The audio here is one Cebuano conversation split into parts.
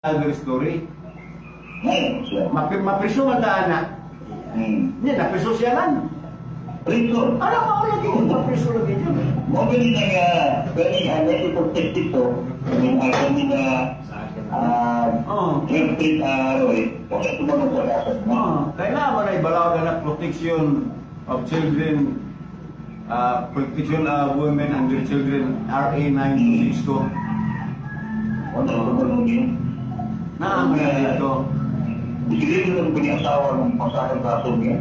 Another story. Ngayon siya. Mapriso man ta ana. Niya napriso siya lan. Priso. Ano mao lagi yun? Mapriso lagi yun. Mo gani na nga gani ang protected to yung kami na drug free Roy, wala tumanong sa kasas mo. Oh, kailangan mo na ibalaw na protection of children, protection of women and their children, RA 9262. Wala tumanong yun. Naamo na dito. Sige lang ko niya asawa ng pasahang kaso niya.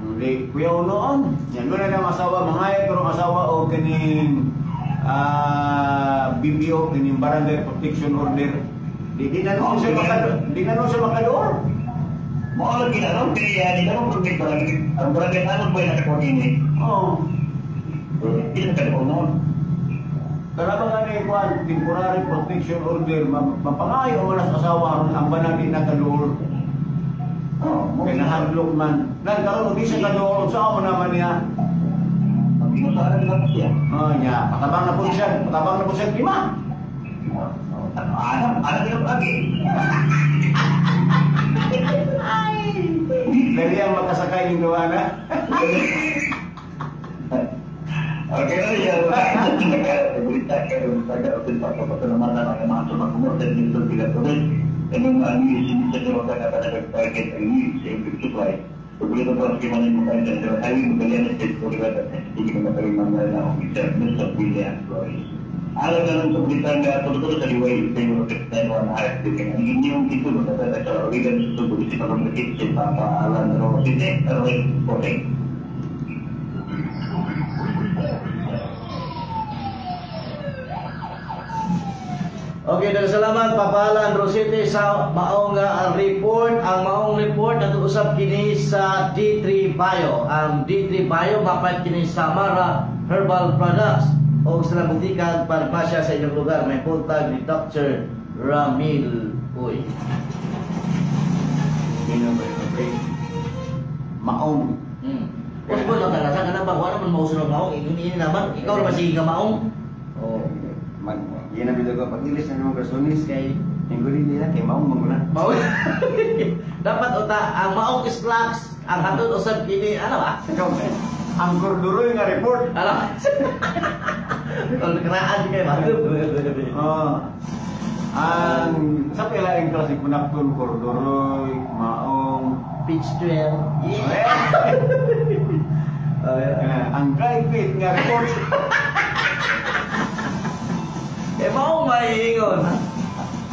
Hindi, kuya unoon. Yan, wala na ang asawa, mga pero ang asawa o kining BPO, kining Barangay Protection Order. Di na noon siya makadoor. Mao lagi na ron, kaya di na ron pag barangay. Ang barangay ano ba yung nakakuha niya? Oo. Hindi na kayo noon. Karabang nga na ikuan, temporary protection order, mapangayo man sa asawa aron ang banang di nakadoor. Oo. Kay nahadlok man. Nan karon di siya kadoor, unsa mo naman niya? Ang ginusaran lang siya. Oh, nya, patabang na po siya, patabang na po siya lima. Anak, anak yung lagi. Dali ang makasakay yung gawa na. Okay, ya. Berita kayo, taga utin pa pa pa naman na mga mga sumakumot dito bila tuloy. Anong ang news sa mga nagtarget ang news sa ibig supply. Pagkita pa sa mga mga sa highway magaling sa Florida at hindi ka makalimang na officer Mr. William Flores. Alam na lang sa balita nga tuloy sa liway sa mga 9 heart ang inyong titulo na sa Oregon sa Subo sa pagkakit sa Papa Alan Rosite reporting. Okay, daghang salamat Papa Alan Rosete sa maong report. Ang maong report nato usab kini sa D3 Bio. Ang D3 Bio mapait kini sa Mara Herbal Products o sa butikang parmasya sa inyong lugar. May kontak ni Dr. Ramil Uy. Maong. Usbon lang talaga sa kanang ba wala man mauso ng maong ingon ini naman ikaw ra ba sige ka maong. Oh. Mag yan ang bitaw ko pag-ilis na naman garsonis kay hingguli nila kay maong manguna. Maong. Dapat uta ang maong is blacks ang hatod usab kini ano ba? Ang corduroy nga report. Ano? Kung keraan kay bago. Oh. Ang sa pila ang klase kunakton corduroy, maong, peach trail. Yeah. Oh, yeah. Ang dry fit nga report. Eh maong maingon.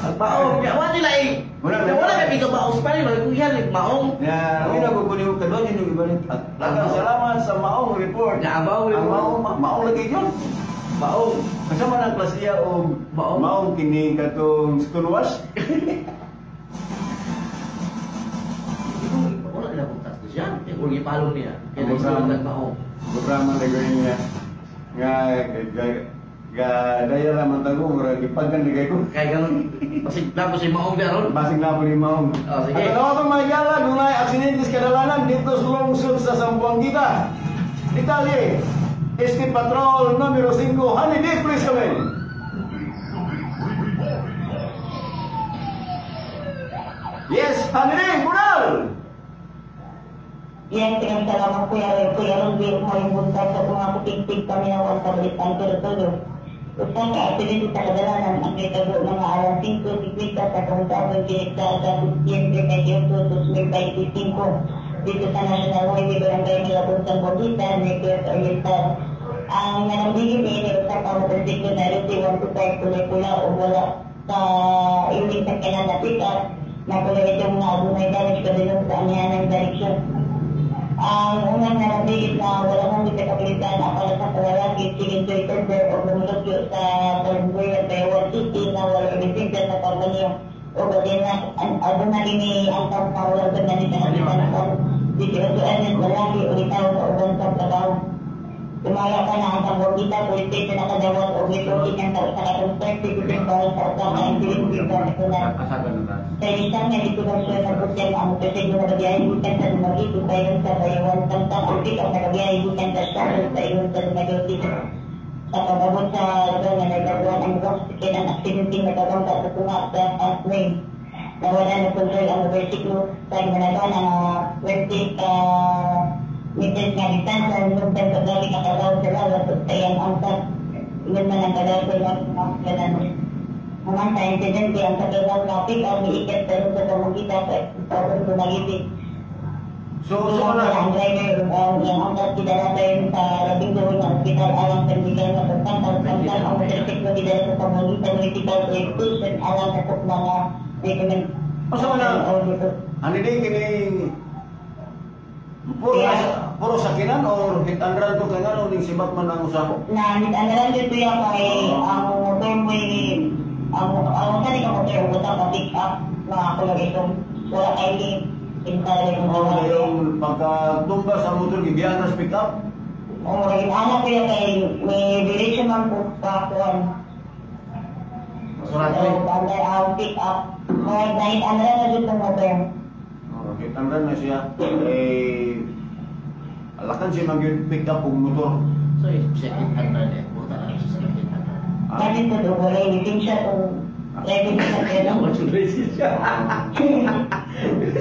Ang maong, ya wala nila eh. Wala wala kay biga maong sa panin, kuya maong. Ya, wala ko kunin ko kadon yun ibalik. Daghang salamat sa maong report. Ya, maong report. Ang maong, maong lagi yun. Maong. Kasama ng klasiya og maong, maong kini katong stonewash. Wala nila kong tax siya. Kaya kung ipalong niya. Kaya nagsulat ng maong. Programa lagi niya. Nga ga daya ra man tago murag gipagkan ni kay ko. Kay ganon basig na po si maong daron. Basig na po ni maong. Oh, sige. At ano itong mga yala, dunay aksidente sa kadalanan dito sa lungsod sa Zamboanguita. Detalye, ST Patrol numero 5, Honey D, please come in. Yes, Honey D, Bunal! Yan, salamat Kuya Roy. Kuya Roy, may buntag sa mga kupigpig kami na wang kabalitan pero tulo. Usa ka aksidente sa kadalanan ang gitago mga alas 5:50 sa Kontado Direkta sa Setyembre 28, 2025 dito sa National Highway Barangay Malabon, Zamboanguita, Negros Oriental. Ang nanambigin ni usa ka motorsiklo na Ruti 125 kulay pula o wala sa iling sakyanan na pick-up na kulay itong na adunay damage kadulong sa amihanang direksyon. Ang unang nanambigit na wala nang sa kapilitan ang pala sa kalalaki, sige Joy Turber o lumulupyo sa Talambuyan, Taiwan City na wala lisensya sa pagbanyo o aduna kini ang taong na nito sa 18 anyos lalaki o itaw sa uban sa trabaho. Tumaya ka na ang Zamboanguita Police Station nakadawat o reporting ang tao sa katong 30 bawal sa usa ka incidente sa national. Sa isang nga dito ba siya nagkusyang ang motorsiklo na nagabiyahe gikan sa Dumaguete paingon sa Bayawan Samtang ang pick-up na nagabiyahe gikan sa Shuttle sa ingon sa Dumaguete. Sa pag-abot sa lugar nga nagagawan ang bukas ang aksidente nakabangga sa tunga sa fast lane. Nawala ng control ang motorsiklo sa ginagawa ng 20 meters nga distansya. Nung sa gabi kakagaw sa lawas sa iyang angkat. Iyon man ang kagaw sa mga Naman sa insidente, ang sakyanan nga pick up giikat sa sa Zamboanguita sa Dumaguete. So Ang na, ang driver ang iyang angkat gidala dayon sa labing duol nga ospital alang sa medical nga pagtangtang. Samtang ang motorsiklo gidala sa Zamboanguita Municipal Police Station alang sa tukma nga recommend. Asa man na? Ano din kining puro puro sakinan or hit and run to kay ngano ning sibat man ang usa? Na nit-analan jud kuya, kay ang motor mo, ang usa ni ka motor ug usa ka pick up na color itom, wala kay ni pinta rin. Oh, yung pagkatumba sa motor, gibiyaan na sa pick up. Oh, ana kuya, kay may diretso man po pa kuan. Surat So, ang ang pick up mo nahit ano na jud tong motor. Oh, hit and run na siya. Eh, alakan siya mag pick up og motor. So, second hand na eh. Buta lang siya sa second hand. Ah. Bakit po do wala lisensya tong driver sa kaya. Siya.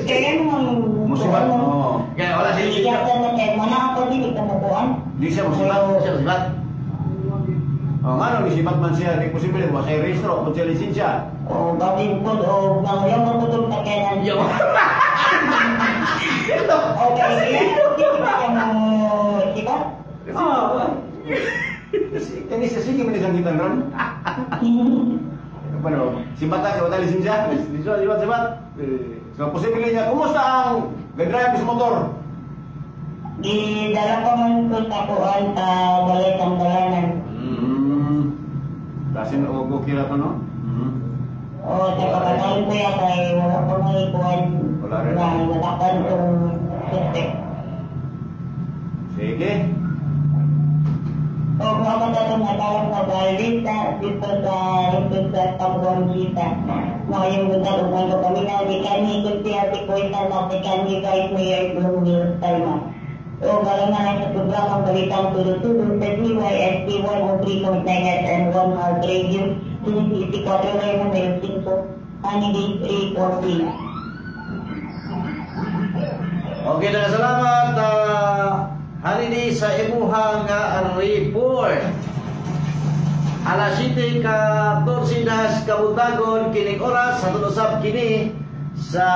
Kaya naman Musibat. Oh. Kaya wala siya Iya lisensya. sa kay mana ako dili ka mukuan. Di siya musibat. Siya musibat. Oh, ngano ni sibat man siya, di posible wa siya rehistro, kung siya lisensya. O basin po o manguyaw mo po tong sakyanan. Yo. Okay, dili ka mo sibat. Ah. Kani siya sige man isang hit and run. Paano? Sibat na, wala lisensya. Sibat, sibat, sibat. So, posible niya, kumusta ang ga-drive sa motor? Gidala pa man ko sa kuan sa balay tanggalan. Kasi na okay ra to, no? O sa pagkakaroon kuya kay wala pa may kuan Wala rin. na nalakan tong suspect. Sige. O kung ako sa itong natawag na balita dito sa lungsod sa Zamboanguita. Maayong buntag ug mga paminaw ni kani Konsehal Ticoy na ni kani Vice Mayor Bloomfield Palma. O balang na sa programang Balitang Tulo-Tulo sa DYSP 103.9 FM 1 Heart Radio, kini si 4 na numero 5, Honey Reporting. Okay na, salamat Hanini sa imuhang report. Alas 7:14 nas kabuntagon kining oras sa usab kini sa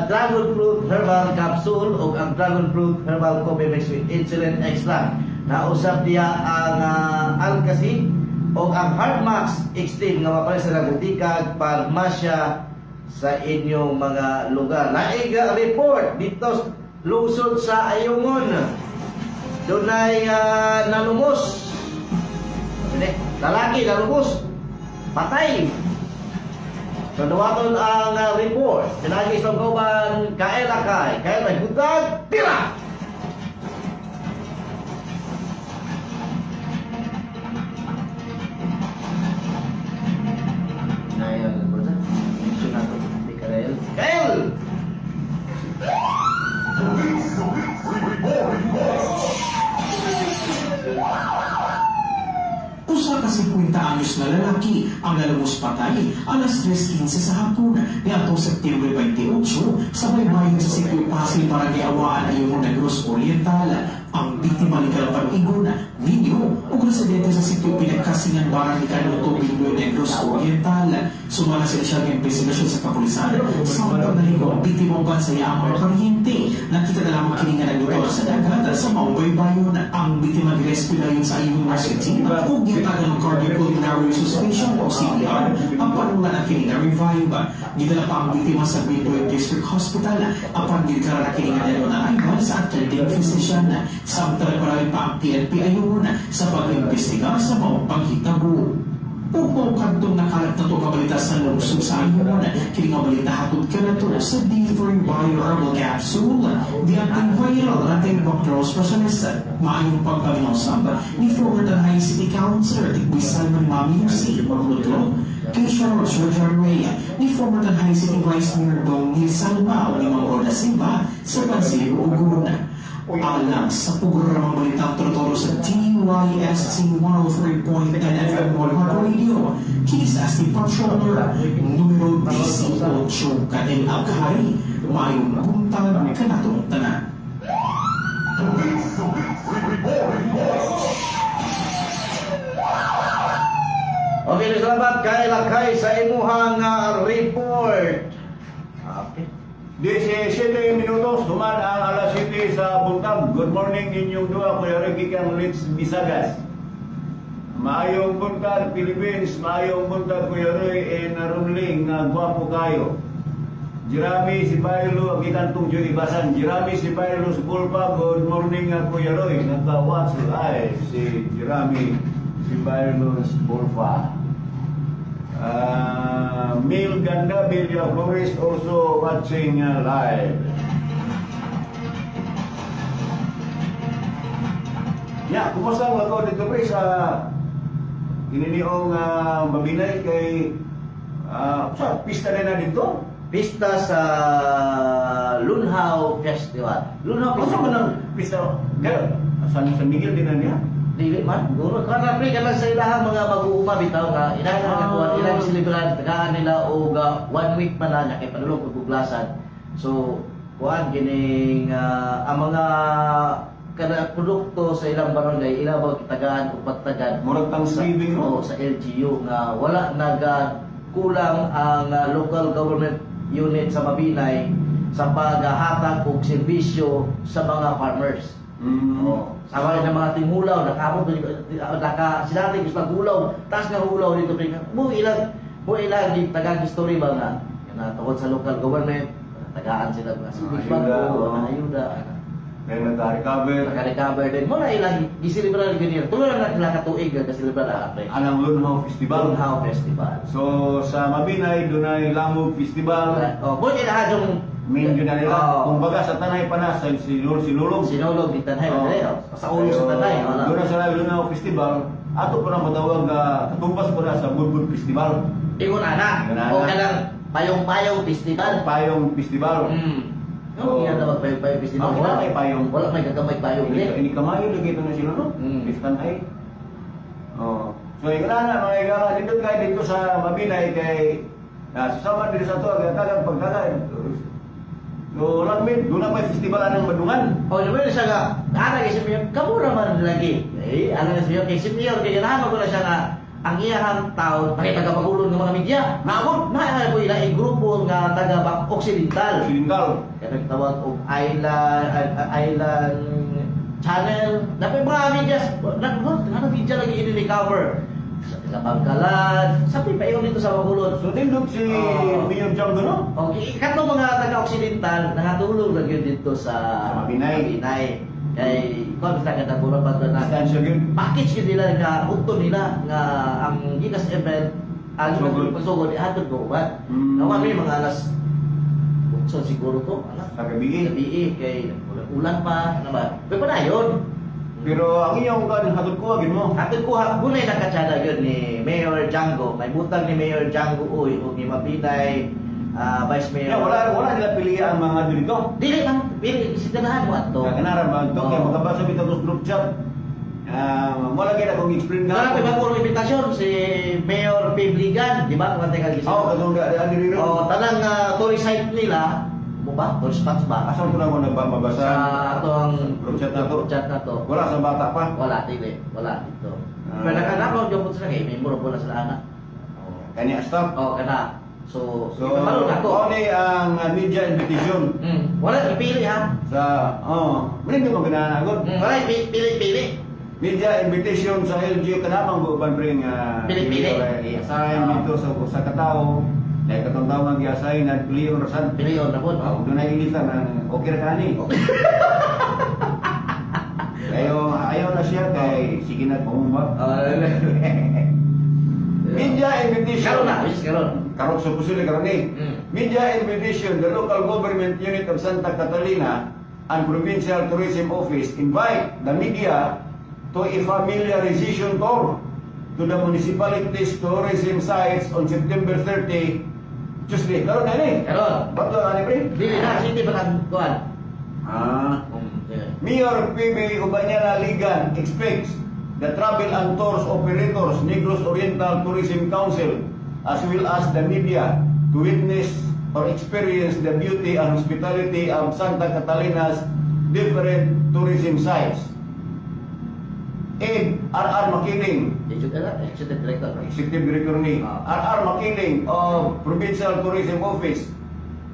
Dragon Fruit Herbal Capsule o ang Dragon Fruit Herbal Coffee Mix with Insulin Extract. Nausab diya ang Alkasi o ang Heart Max Extreme nga mapares sa butikag parmasya sa inyong mga lugar. Naiga report dito lungsod sa Ayungon. Dunay nalumos. Hindi, lalaki nalumos. Patay. So duwaton ang report. Pinagi sa kauban Kael Akay. Kael may butag, tira! Ngayon, bro, mention nato ni Kael. Kael! Usa ka 50 anyos na lalaki ang nalumos patay alas 3:15 sa hapon niadtong September 28 sa baybayin sa Sitio Pasil, Barangay Awaan, Ayungin, Negros Oriental. Ang biktima ni Kalapan Ingon, minyo ug residente sa Sitio Pinagkasingan, Barangay Canuto, Bindoy, Negros Oriental. Sumala sa siyang investigasyon sa kapulisan, samtang naligo ang biktima uban sa iyang mga paryente. Nakita na lamang kini nga nagluto sa dagat sa maong baybayon. Ang biktima girescue dayon sa Ayungin Rescue Team ug gihatagan ng cardiopulmonary resuscitation o CPR apan wala na kini na revive. Gidala pa ang biktima sa Bindoy District Hospital apan gideklara na kini nga dead on arrival sa attending physician. Samtang nagpadayon pa ang PNP Ayungin sa pag-imbestiga sa maong panghitabo. Ug kadtong nakalat na to kabalita sa lungsod sa Ayungin, kini nga balita hatod kanato sa D3 Bio Herbal Capsule, the antiviral and antibacterial specialist. Maayong pagpaminaw sab ni former Tanay City Councilor Tikboy Simon Mamiusi Maglutlo, kay Sharon Sir Ray, ni former Tanay City Vice Mayor Dong Nil Salma o ni Mang Roda Silva sa Pansil Ugun. Alang sa programang Balitang Toro sa DYSC 103.10 FM One Heart Radio, kini sa ST Patroller numero 18, Kael Aghari, maayong buntag kanatong tanan. Police reporting. Okay, salamat kay Lakay sa imuhang report. Okay. 17 minutos, human ang alas 7 sa buntag. Good morning inyong duha, Kuya Ricky kang Litz Bisagas. Maayong buntag Philippines, maayong buntag Kuya Roy and Runling nga gwapo kayo. Jeremy Sibaylo, ang gikantong Joy Ibasan. Jeremy Sibaylo sa Bulpa, good morning nga Kuya Roy. Naka-watch live si Jeremy Sibaylo sa Bulpa. Mil Ganda Villa Flores also watching live. Ya, kumusta ang lakaw dito pre sa ininiong Mabinay kay sa pista na na dito? Pista sa Lunhaw Festival. Lunhaw Asa Festival. man ang pista? Kaya, San San Miguel din na niya? Dili man. Guro kana pre kanang sa ilahang mga mag-uuma bitaw nga ilang mga kuan ilang silibran tagaan nila og one week man na niya kay padulong og buglasan. So kuan kining ang mga kada produkto sa ilang barangay ilang ba kitagaan ug pagtagan Murag Thanksgiving, no? sa, oo, sa LGU nga wala naga kulang ang local government unit sa Mabinay sa paghatag og serbisyo sa mga farmers. Oh, sama rin ang mga tingulaw, nakaabot naka sila natin gusto magulaw, taas nga hulaw dito pre. Mo ilang di tagang history ba nga na tungkol sa local government, tagaan sila mga civic Ayuda, bag, oo. mga ayuda, Kaya nagka-recover. naka-recover din. Mo na ilang gisilibran gyud nila. Tulo na nila katuig nga gisilibran na pre. Anang Lunhaw Festival. Lunhaw Festival. So sa Mabinay dunay Lamog Festival. Oh, mo ilaha yung Main yun na nila. Oo. Kumbaga sa Tanay pa na sa Sinulog. Sinulog di Tanay, Oo. oh. Sa ulo sa Tanay, wala. Doon na sa Lunhaw Festival. Ato pa na matawag katumbas pa na sa Budbud Festival. Ingon ana. Ingon ana. O kanang payong-payong festival. Payong Festival. No, Oo. iya tawag payong-payong festival. Ah, wala may payong. Wala may gagamay payong Ini, dili. ini kamayo lagi ito na sila no? Bistan ay. Oh. So ingon ana mga igala dito kay dito sa Mabinay kay susama dito sa to agatagang pagtagan. So lagmit doon na may festival anang Madungan. O, di ba siya nga, ana kay si Mayor, kamo raman lagi. Eh, ana si Mayor, kay si Mayor, kay ganahan ko na siya nga, ang iyahang taon, pakita ka pagulon ng mga media. Naabot! Na po ila grupo nga taga Occidental. Occidental. Kaya nagtawag og Island Channel. Napay mga media, nag media lagi ini-cover. Sa Bangkalan, sa pa yun dito sa Bacolod. So nindot si Mayor Jam doon no? Okay, katong mga taga-Occidental nangatulog lang yun dito sa Sa Mabinay. Mabinay. Kay kon sa kadagura pa na Distansya yun. package yun nila nga udto nila nga ang Gikas event ang Sugod. pagsugod ihatod ko ba? Nawa mi mga alas 8 siguro to, ala. Sa gabi. Gabi kay ulan pa, ano ba? Pero padayon. Pero ang iyong kan hatod ko agin mo. Hatod ko gunay nakatsada yun ni Mayor Django. May butang ni Mayor Django uy o ni Mabinay Vice Mayor. Yeah, wala nila pili ang mga dito. Dili lang pili siganahan mo ato. Kanara ba ito? Kaya Oo. makabasa bitaw sa group chat. Wala gyud akong explain Wala nga. pa ibang imbitasyon si Mayor Pibligan, di ba? Kung ka Oo, katong da diri ro. Oh, tanang tourist site nila, mo ba? Tourist spots ba? Asa ko na ako nagbabasa? Sa ato ang group chat na to. Group chat na to. Wala sa bata pa. Wala dili, wala dito. Pero naka-upload yung sila kay member po na sila ana. Oh. Kani staff. Oh, kana. So, So, ipapalo na ko. mao ni ang media invitation Wala ipili ha. sa oh, hindi mo ganahan Wala ipili-pili. Media invitation sa LGU kanamang guban pre nga Pili-pili. I-assign dito sa usa ka tawo. Dahil katong tawo nga gi-assign na piliyon rasan. Piliyon na po, no? Doon ay ilita na okay ra kani. Ayaw na siya kay sige na pumumba. Media invitation. Karon na, which is karon. Karon sa posible karon ni. Media invitation, the local government unit of Santa Catalina and Provincial Tourism Office invite the media to a familiarization tour to the municipality's tourism sites on September 30, Tuesday. Karon na ni. Karon. Bato na ni pre. Dili na city ba ang kuan? Yeah. Mayor PB Obaniana Ligan expects the travel and tours operators, Negros Oriental Tourism Council, as well as the media to witness or experience the beauty and hospitality of Santa Catalina's different tourism sites. Ed R.R. Makiling, Executive Director. Executive Director ni R.R. Makiling of Provincial Tourism Office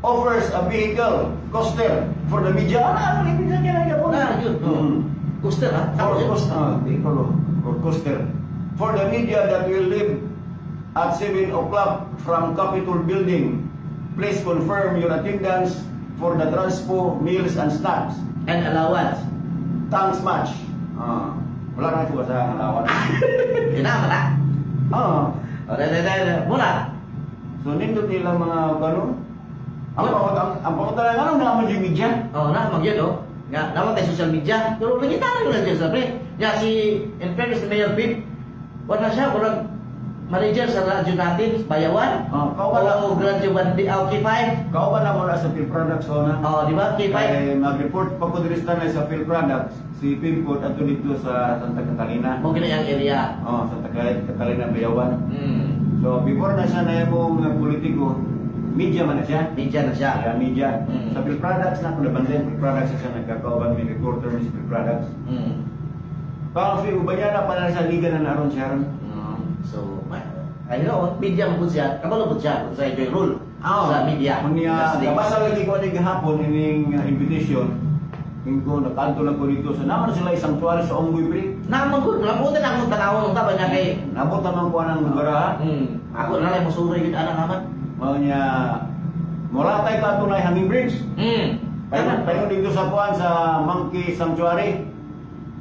offers a vehicle coaster for the media. Ano, ano, ibig sabihin na? Na, yun. Oh. Coaster, ha? For Tama yun. Coaster, vehicle, for coaster. For the media that will leave at 7 o'clock from Capitol Building. Please confirm your attendance for the transpo, meals and snacks. And allowance. Thanks much. Wala na ito sa allowance. Yun na, wala. O, dahil, dahil, dahil. Muna. So nindot nilang mga ano? Ang pangutan ano na naman yung media? Oh, na, magyun, oh. Nga, naman tayo social media. Pero nakita na lang dyan, sabi. Nga, si, in fairness, si Mayor Pip, wala siya, walang manager sa radyo natin, Bayawan. Oh, kau ba O Radyo Bandi, oh, K5. Kau ba na muna sa Phil Products o na? Oh, di ba? K5. Kay mag-report pa ko diri sa tanay sa Phil Products, si Pimpot ato dito sa Santa Catalina. Mo gina yung area. Oh, Santa Catalina, Bayawan. So before na siya na yung politiko, media man na siya. Media na siya. Kaya media. Sa Phil Products na, kung nabantayan Phil Products siya nagkakauban, may reporter ni sa Phil Products. Parang feel, uban niya na pala sa liga na naron siya ron. So, ay no, media mo po siya. Kabalo po siya sa enjoy rule sa media Unya, industry. Nabasa lagi ko ani gahapon ining invitation. Ingko nakanto lang ko dito sa naman sila isang tuwari sa Onggoy pre. Naman ko, nabuti na akong tanawon ng taba niya kay Nabot naman ko anang baraha. Ako na lang musuroy yun ana naman. Mao niya molatay ka ato na hanging bridge. Payo payo dito sa kuan sa Monkey Sanctuary.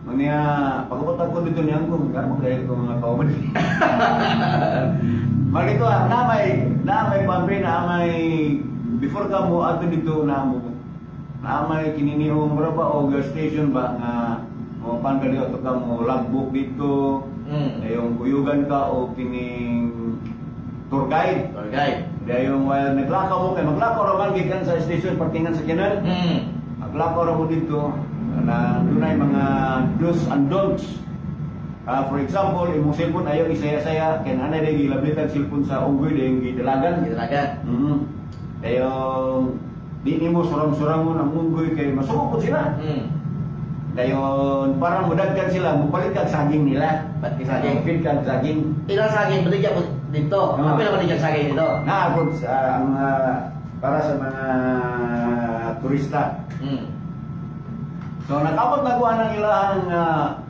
Unya pagabot ko dito niya ko, garo dahil ko mga kauban. Malito ah, na may pambre na may before ka mo ato dito na mo na may kininihong mura ba o gas station ba nga mo pan ka dito ka mo logbook dito, yung kuyugan ka o kining tour guide. Tour guide. Dahil while naglakaw mo kay maglakaw ra man gikan sa station parkingan sa kinan. Maglakaw ra mo dito na dunay mga do's and don'ts. For example, imong cellphone ayaw isaya-saya kay nanay day gilablitan cellphone sa unggoy day gidalagan. Gidalagan. Dayon di nimo surang-surangon ang unggoy kay masuko po sila. Dayon para mudagkan sila, mupalit kag saging nila. Ba't kay saging? Feed kag saging. Ilang saging baligya mo dito? Kapila baligya saging dito? Naabot sa ang para sa mga turista. So nakabot na kuha ng ilahang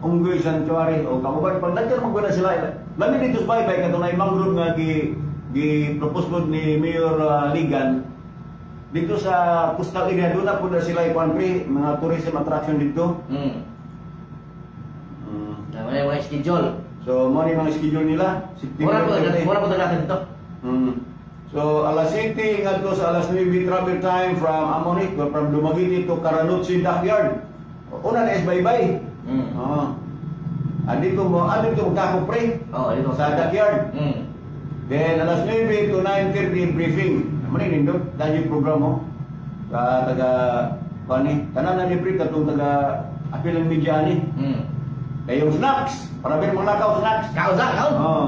unggoy sanctuary o kauban pag dagkan man na sila. Lami dito sa baybay kato na mangrove nga gi gi propose pod ni Mayor Ligan dito sa coastal area, doon na po na sila ikuan pre mga tourism attraction dito. Na may mga schedule. So mo ni mga schedule nila September Mura po, 30. mura po natin dito. So alas 7 ngadto sa alas 9 travel time from Amonic from Dumaguete to Caranucci Dockyard. Una na is baybay. Oo. Andito mo, andito magkako pre Oh, dito sa dockyard. Then alas 9 to 9:30 briefing. Amo ni nindot dahil yung program mo. Sa taga kani, tanan na ni pre katong taga apil ang media ani. Dayong snacks, para bin mga lakaw snacks. Kaon sa, kaon. Oo.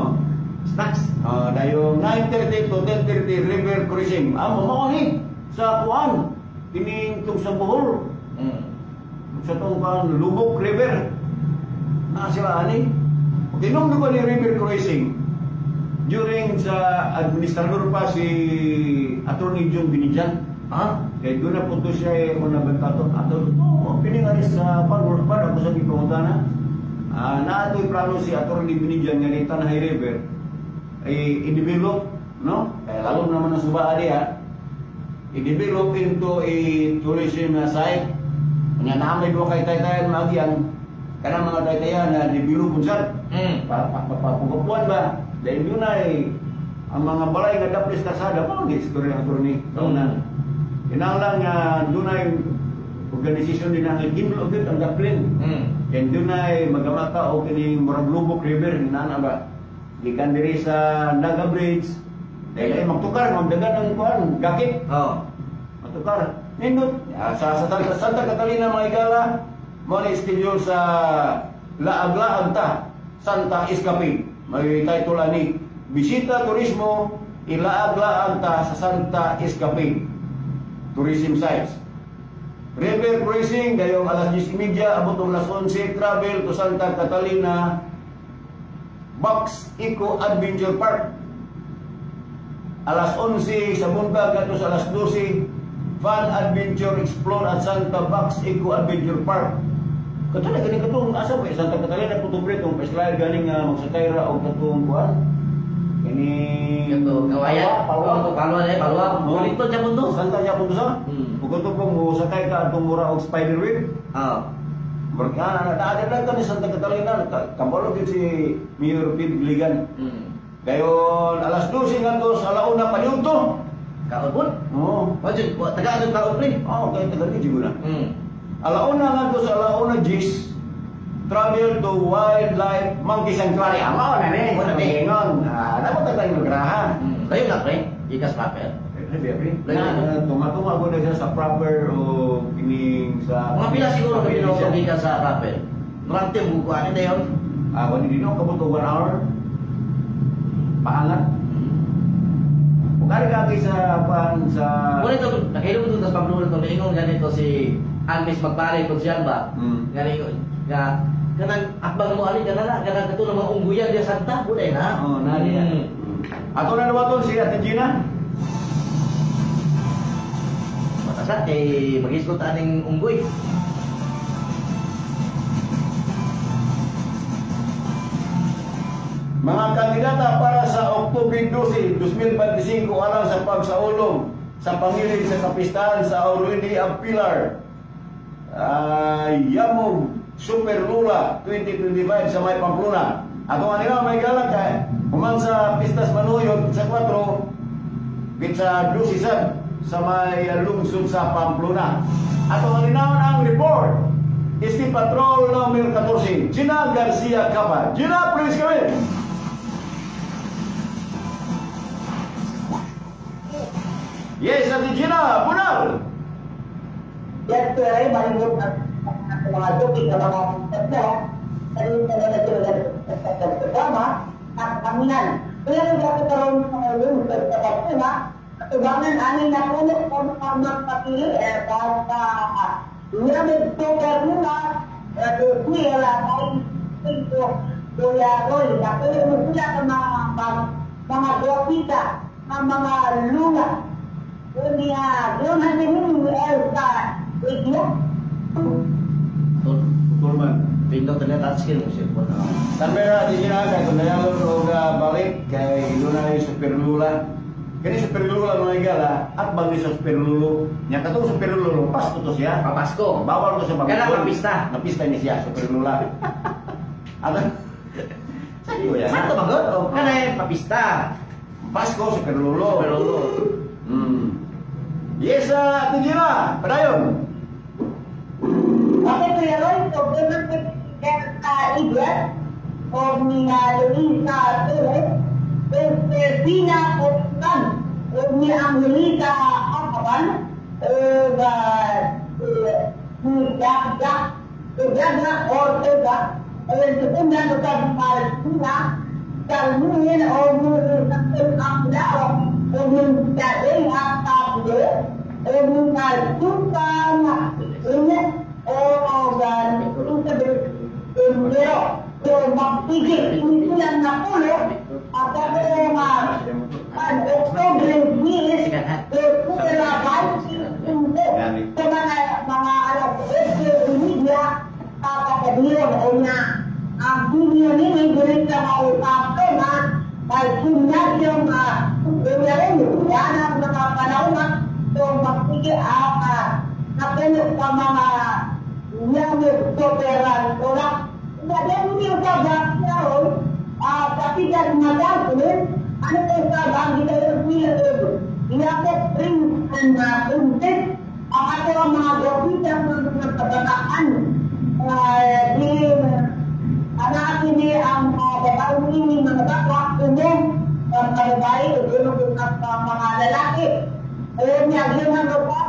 Snacks. Dayong 9:30 to 10:30 river crossing. Amo mo ni sa kuan kining tung sa Bohol. Sa tong kuan Lubok River. Na sila ani. Tinom ko ni river crossing during sa administrador pa si Attorney John Binijan. Ha? Kay doon na po to siya eh, una bentato. Ato to, pining alis sa pan work pa ako sa gipangutana. Naatoy plano si Attorney Binijan nga ni Tanay River ay i-develop, no? Kaya lalo naman ang suba diya. I-develop into a tourism na site. Nga na may duha kay taytayan maagyan. Kanang mga taytayan na develop unsa. Papugapuan ba? Dahil doon ay ang mga balay nga daplis kasada pa ang istorya ang attorney sa una. Kinahanglan nga doon ay organisasyon din ang gimlo gyud ang daplin. Kaya doon ay magamata o kining murag Lubok River nana ba. Gikan diri sa Naga Bridge. Dahil ay magtukar magdagan ng kuan gakit. Matukar. Nindot sa Santa Catalina mga higala, mao ni schedule sa Laag-laag ta Santa Escape. May title ani Bisita Turismo Ilaag-laag ta sa Santa Escape Tourism Sites. River cruising dayong alas 10:30 abot og alas 11, travel to Santa Catalina Box Eco Adventure Park. Alas 11 sa buntag ngadto sa alas 12, Fun Adventure Explore at Santa Box Eco Adventure Park. Kato na gani katong asa ba Santa Catalina Putubre tong pa-slide ganing magsakay ra og katong kuan. Kini Kato kawayan. Palwa, Oh, palwa eh, palwa. Oh. Kulito siya punto. Santa siya punto sa? Ug kato kung mosakay ka atong mura og spider web. Barkana na daan lang kami Santa Catalina, kabalo gyud si Mayor Pete Gligan. Dayon alas 12 ngadto sa alauna paniudto. Kaon pun. Oo. Wajud, wa taga adto kaon pre. Oh, kay tagal ni na. Alauna ngadto sa alauna gis, travel to Wildlife Monkey Sanctuary. Amo na ni. Mo na ni. Ingon. Ah, dapat tayo magraha. Layo na pre, ikas proper. Na tuma-tuma ko na siya sa proper o kining sa Mga pila siguro sa kami no siya. gikan sa proper. Marante mo ko ani dayon. Ah, kung hindi no kabot og 1 hour. Paangat. Kung ari ka kay sa pan sa Muna ito, nakahilom ito sa Pablo ito, niingon ganito si Almis Magbari kung siyan ba? Nga nga kanang akbang mo ali kanang kanang kato ng mga ungguyan diya Santa, buday na. Oh, na diya. Ato na naman si Ate Gina. Matasa kay magisgot aning unggoy. Mga kandidata para sa Oktubre 12, 2025 alang sa pagsaulog sa pangilig sa kapistahan sa Our Lady of Pilar. Yamog Super Lula 2025 sa May Pamplona. Ato nga nila may galak kay human sa Pistas Manuyod sa 4 pizza 12 sad sa may lungsod sa Pamplona. Ato nga linawon ang report. Este Patrol number 14, Gina Garcia Capa. Gina, please come in. Yes, Ate Gina, bunal. Yes, sir, ay malibot ang mga tubig na mga tatlo, sa programa at kaminan. Kaya nung dapat karoon sa mga lungsod sa Pagpuna, katubangan aning napuno ko mga magpapili sa Lamig Super Luna, Kuya Lakay, Kuya Roy, napuno mo sila sa mga gopita, ang mga luna. Unya, doon namin Elsa, Iglo. Tulman. Pindot na touchscreen mo cellphone. Tanmera, Ate Gina, kay kung nayalon og balik kay Luna ni Super Lula. Kani Super Lula mga higala, at bang ni sa Super Lulu. Nya katong Super Lulu, Pasko to siya. Papasko. Bawal to sa pagkakol. Kanang napista. Napista ni siya, Super Lula. Ato. Sa iyo yan. Sakto ba god? O kanay papista. Pasko, Super Lulu. Super Lulu. Yes, Ate Gina, padayon. Okay, Kuya Roy, so ganun po sa Igles, o ni Luisa Torres, o Serpina Osman, o ni Angelita Akaban, o ni Jack Jack, o Jack Ortega, o yung tutungan o sa Martina, Salmuhin o ni Amlao, o ni Tadei Apablo, o ni Naltupan, o Pero, so magpigil, hindi lang napulo, at ako nga, ang Oktobre 10, sa mga alas 8:30, papakadiyon o na ang dinyo nini, dili sa maupapto na, ay gymnasium, yan ang mga panahon, so magpigil ang napulo sa mga Yamig Soperan Ola. Dahil hindi ko sa karon, katigan magagawin, ano ko sa banggi tayo Yakop Prince and Princess, ang ato ang mga gopita ng mga kabataan. Di anak ini ang babae ini mga bata, umum ang kababae, umum ang mga lalaki. Niya ginagawa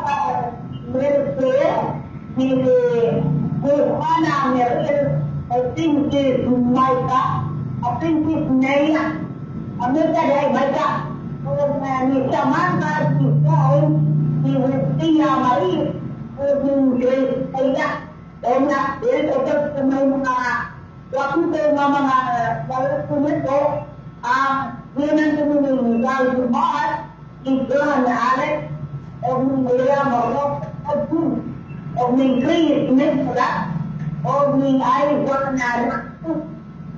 Mercer, ni Juana Mercer, Princess Maika, Princess Naya, Amerika dahil Maika, ni Samantha Giselle, ni Lucia Marie, ni Grace Aya. O nga, dahil ito may mga wakito nga mga nito, ang ginan ko ni Miguel Dumar, ni Johan Alex, o ni Maria Morok, o ni Chris Mitra, o ni Ivan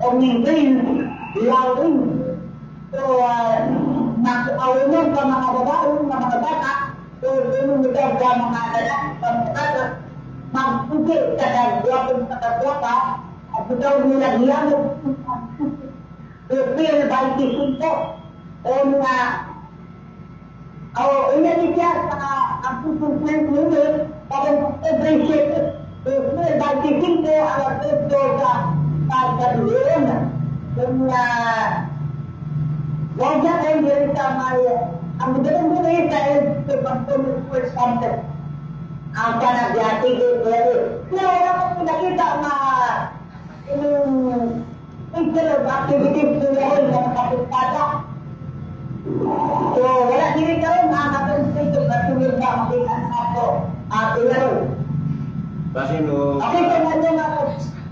o ni Chris Laurin. So, nag-awunan ka mga babae, mga bata, so, lumutag ka mga lalaki, mga bata, magputi sa kagwapong sa kagwapa, at ikaw nila hiyamog April 25. O nga, o una ni siya sa ang pupuntan nila, parang every 7, April 25 ang apekto sa pagkatuloy. Kung wag na kayo diri sa may, ang magandang diri sa LG Pagtuloy Sports Complex. Ang panagyati pero pero wala akong nakita na yung picture of activities nila na nakapuntada. So wala diri karon ang atong picture of activities na makita na ako pero Basin o okay so ano nga ako.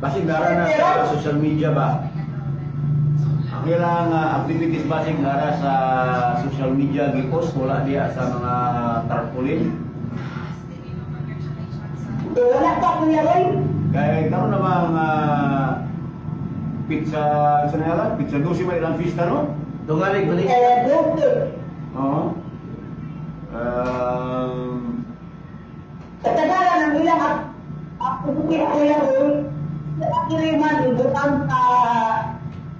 Basin nara na sa social media ba? Ang ilang activities basin nara sa social media gipost wala diya sa mga tarpaulin. So wala pa, Kuya Roy. Kaya karon namang pizza sa nila, pizza 12 ba ilang pista, no? Tungalig balik. Eh, 12. Oo. Sa tagalan ng ilang activities, Kuya Roy, diri man ibutang sa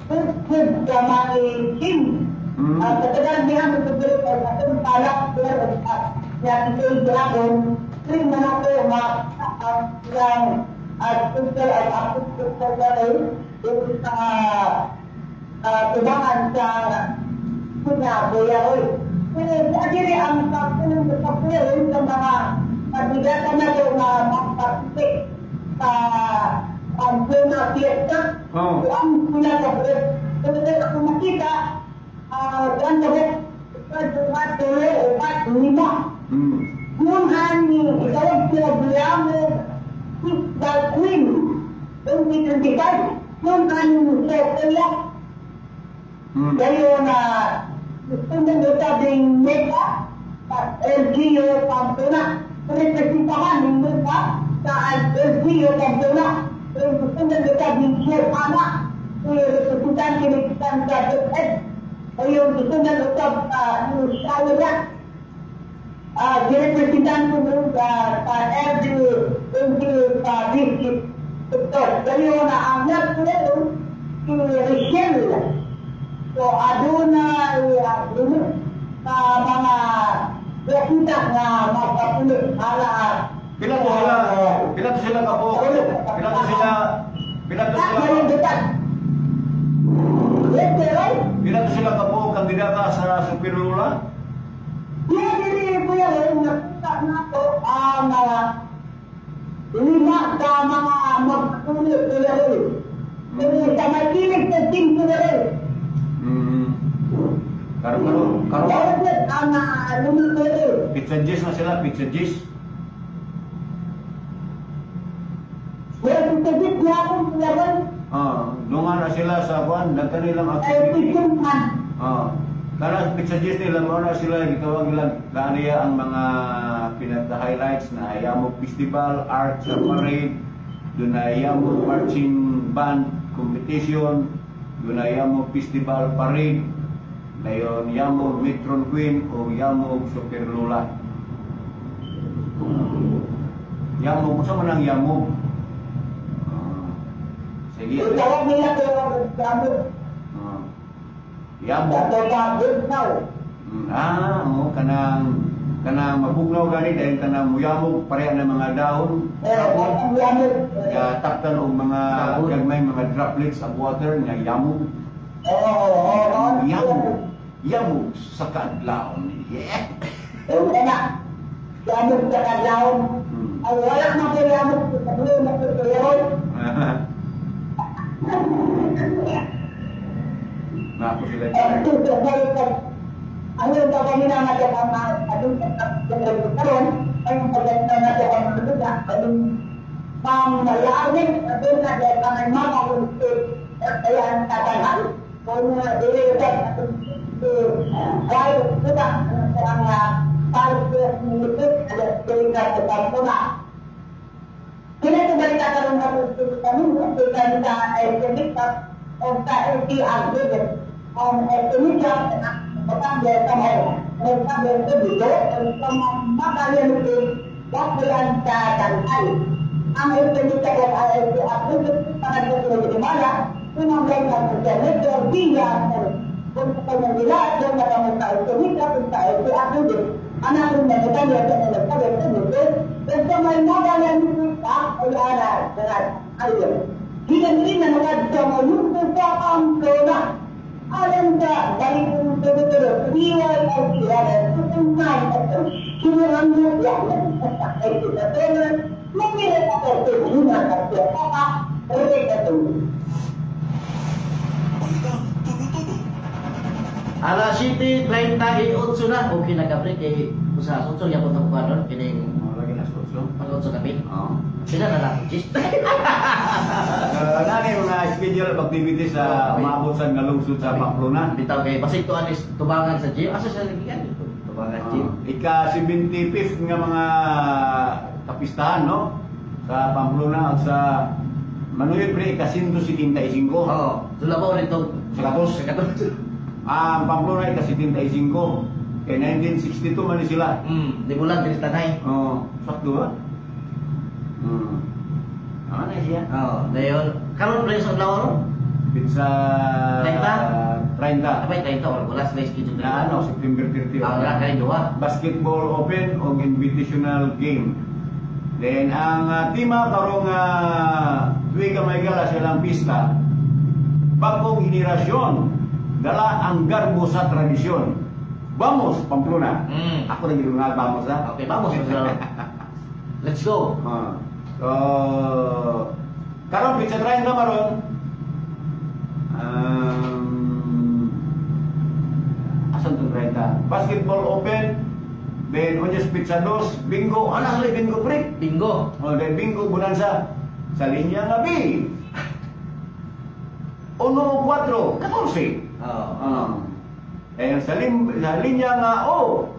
food sa mga team. Sa tagalan niya magtutuloy sa atong palak pero at niya ito'y dragon, three man ako ang ilang at picture at activities sa dito sa tubangan sa kuna, Kuya Roy. Pero diri ang pagpulong sa pagpulong sa mga pagbigatan na ito na magpapitik sa Pamplona Fiesta. Oh. Ang sila sa buot. Pero ako makita, ang buot, isa, tulo, upat, lima. Kung ani, itawag sila Biamo, the Queen, 2025, kung ani Sophia, kayo na gusto mo sabing Mega sa LGU Pamplona. Representahan ng Mega sa LGU Pamplona. Pero gusto mo sabing Sherpana, representan kinikitan sa DepEd. O yung gusto mo usap sa Shaira, girepresentan ko sa LGU sa district sector. Kayo na ang nagpulong si Richelle. So, aduna limit sa mga nakita nga magpapulit para Pila to sila? Pila to sila kapo? Pila to sila? Pila to sila? Pila to sila kapo kandidata sa Superlula? Iya diri Kuya Roy, nakita nato ang lima ka mga magpapulit, Kuya Roy. Pero sa may kilig sa team, Kuya Roy. Karon karon karon ang lima, Kuya Roy. Pizza G's na sila, Pizza G's. Well, Pizza G's na akong Kuya Roy. Dungan na sila sa kuan, daghan nilang activity. Kana Pizza G's nila mo na sila gitawag nila kaaniya ang mga pinaka-highlights na Yamog Festival, Arts sa Parade, dunay Yamog Marching Band Competition, dunay Yamog Festival Parade, dayon Yamog Metron Queen o Yamog Superlula. Yamog, unsa man ang Yamog? Sige. Itawag nila ko Yamog. Yamog. Oo, kanang kanang mabugnaw gani dahil kanang muyamog pareha ng mga dahon. Yamog. Taktan og mga gagmay mga droplets of water nga yamog. Oo. Yamog. Yamog sa kaadlawon. Yeah. Kung na, yamog sa kadlawon. Ay wala man ko yamog sa kadlawon na tutuyon. Nako sila. Ang tutuyon ang yung gagawin na natin ang mga atong karon ay ang pagkanta natin ang mga anong pangmalawin at doon na dahil ang mga kaya tatangan kung dili sa atong kahit sudah ang pag nilipit at dili ka sa pagpuna. Kini balita karon na sa kami sa SMX o sa LTR ang SMX Batangga sa may nagsabi sa dito sa mga Dakilan sa Tangkal. Ang SMX at LTR para sa Guatemala, tinanggal ng Senador Villa kung sa kanyang nila, doon na kami sa SMX at sa LTR. Anak ng Nagkanya sa nagsabi sa dito, sa may magalan sa Ulara ayun. Gigan rin na nakadto mo yung sa Pamplona. Alam sa balik ng tulo-tulo, DYLP, 2.9 at kinuhan mo yan sa sa tulo, magmira sa tulo, at sa Reka Balitang tulo-tulo. Alas 7:38 na. Okay na ka, pre, kay usa 8 gyapon ta kuan ron kining Oh, lagi na sa 8. Pag 8 gabi. Oo. Sila na lang, Chis. Nani mga schedule of activities sa umaabot sa nga lungsod sa Pamplona. Bitaw kay basig tuan is tubangan sa gym. Asa sa gikan? Tubangan gym. Ika 75th nga mga kapistahan, no, sa Pamplona at sa Manuyod, pre, ika 175. Oo. So labaw nito Sa katos. Sa katos. Ang Pamplona ika 75. Kay 1962 man ni sila. Di bulan din tanay. Oh, sakto ba? Ano na siya? Oo, dayon karon, pre, sa adlaw ron? Pizza 30? 30. Abay 30 or wala sa schedule. Na ano, September 30. Ah, wala kay duha. Basketball Open o Invitational Game. Then ang tema karong tuig may gala silang pista, bagong henerasyon, dala ang garbo sa tradisyon. Vamos, Pamplona. Ako na gilungal, vamos ha. Okay, vamos. Let's go. So, karon pizza 30 maron. Asan tong 30? Basketball Open, then Onyes Pizza Dos, bingo, ano sila bingo, pre? Bingo. Oh, then bingo bonanza sa linya nga B. 1 4 14. Oo. Eh, sa linya nga O.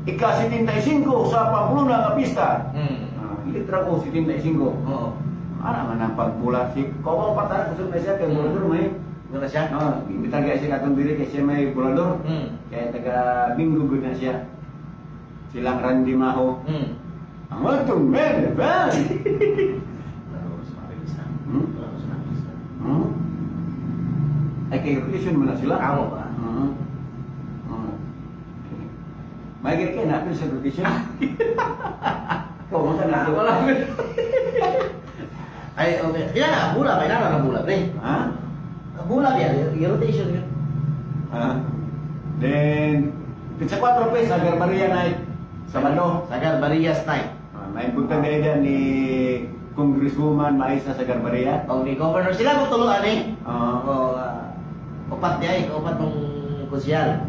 Ika 75 sa Pamplona nga pista. Litra ko 75. Oo. Ana man ang pagpula si Kobong patara kusog na siya kay bulador may. Wala siya. No, imbitar kay siya katong diri kay siya may bulador. Kaya taga bingo gud na siya. Silang Randy Maho. Ang atong main event. Laro sa mabilis na. Hmm? Laro sa mabilis na. Ay kay rotation mo na sila. Amo ba? May kay kay natin sa rotation. Ikaw mo na. Wala. Ay, okay. Kaya bula, may nara na bula, pre. Ha? Bula yan, yung rotation yun. Ha? Then, pizza 4 pe sa Garbaria Night. Sabado. Sagar Barias Night. Ah, may buntag na dyan ni Congresswoman Maisa sa Garbaria. O ni Governor, sila mo tuluan eh. Oo. O, upat niya eh, upat mong kusyal.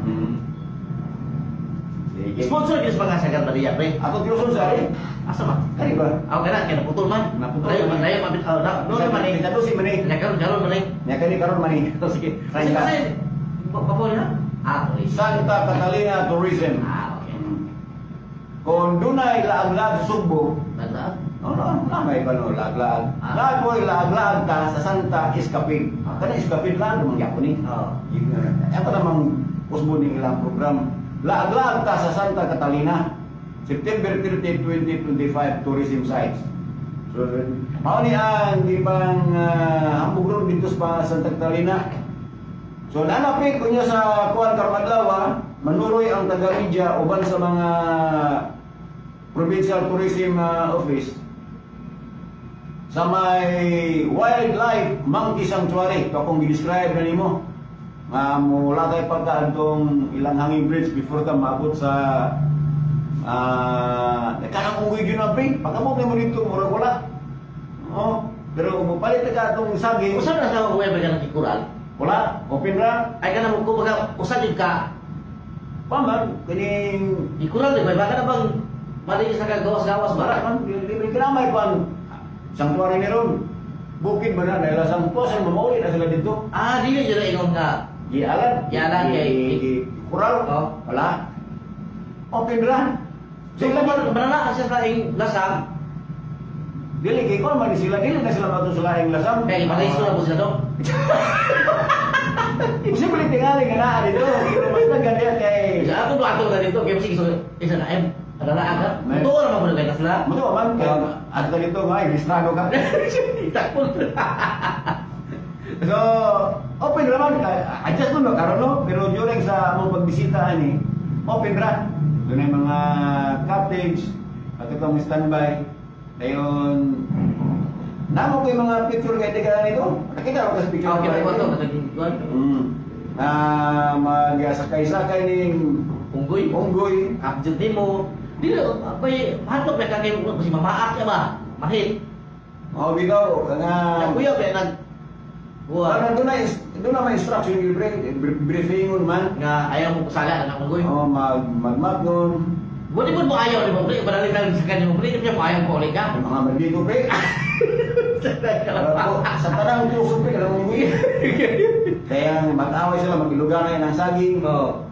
Sige. Sponsor yun sa mga Sagar Baria, pre. Ako Tiuson sa ari. Asa ba? Kari ba? Ako ka na, kaya naputol man. Naputol. Layo man, layo man. Oh, na, no naman eh. Kita si man eh. Nya karon karon man eh. Nya kani karon man eh. Sige. Trenta. Kasi, papo na? Ah, okay. Santa Catalina Tourism. Ah, okay. Kung dunay laag-laag sa Sugbo, Tanda? No, no, na may kano laag-laag. Ah. Laag mo laag-laag ta sa Santa Iskapin. Kana Iskapin lang naman gyapon ni. Oo. Ako namang usbo ning ilang program. Laag-laag ta sa Santa Catalina. September 30, 2025 tourism sites. So, mao ni ang ibang hambog ron dito sa Santa Catalina. So nanapit ko niya sa kuan karong adlaw, manuroy ang taga-media uban sa mga Provincial Tourism Office sa may Wildlife Monkey Sanctuary. Ito akong gi-describe na nimo. Nga mulakay pa ka adtong ilang hanging bridge before ka maabot sa kanang unggoy gyud na, pre. Pag-abot nimo dito, murag wala. Oh, pero kung mopalit ka atong saging, Usa na sa web ka ng kikural. Wala, open ra. Ay kana mo kumbaga usa jud ka Paman, kining ikural di ba baka na bang mali sa kagawas-gawas wala ba? Man, libre kinamay pan. Sanctuary ni ron. Bukid ba na, dahil sa tuwasan, mamauli na sila dito. Ah, dili jud na ingon nga Gialan. Gialan kay- Kural. Oh. Wala. Open ra. So Sila kung manala siya sa ing lasang, dili kay kon man sila, dili na sila mato sa laing lasang. Kay paraiso na po siya do. Posible tingali nga naa dito. Pero mas naganda kay Sa ato ato na dito kay sige, so isa na em manala ka. May- Tuo ra man kay kasla. Mo man kay at ka dito nga listrado ka. Takpon. So, open ra man, adjust mo no karon no, pero during sa among pagbisita ani, open ra. Doon ay mga cottage at itong standby. Dayon namo ko yung mga picture kay ka nito. Nakita ko sa picture. Okay, ko to kuan. Ah, magsakay-sakay ning Unggoy. Unggoy. Abjud nimo. Dili ako'y hadlok na kay kasi mamaak ka ba? Mahit. Oh, bitaw nga. Kuya kay nag kuha Ano doon na may instruction yung briefingon man. Nga ayaw mo kusaga na unggoy. Oh, magmatnon. Buti po mo ayaw ni mo pre, barali lang sa kanya mo pre, di mo ayaw ko ulit ka. Ang mga mandiko, pre. Pero sa tanang puso, pre, alam mo. Kaya mag-away sila, mag-iluganay ng saging. Oo.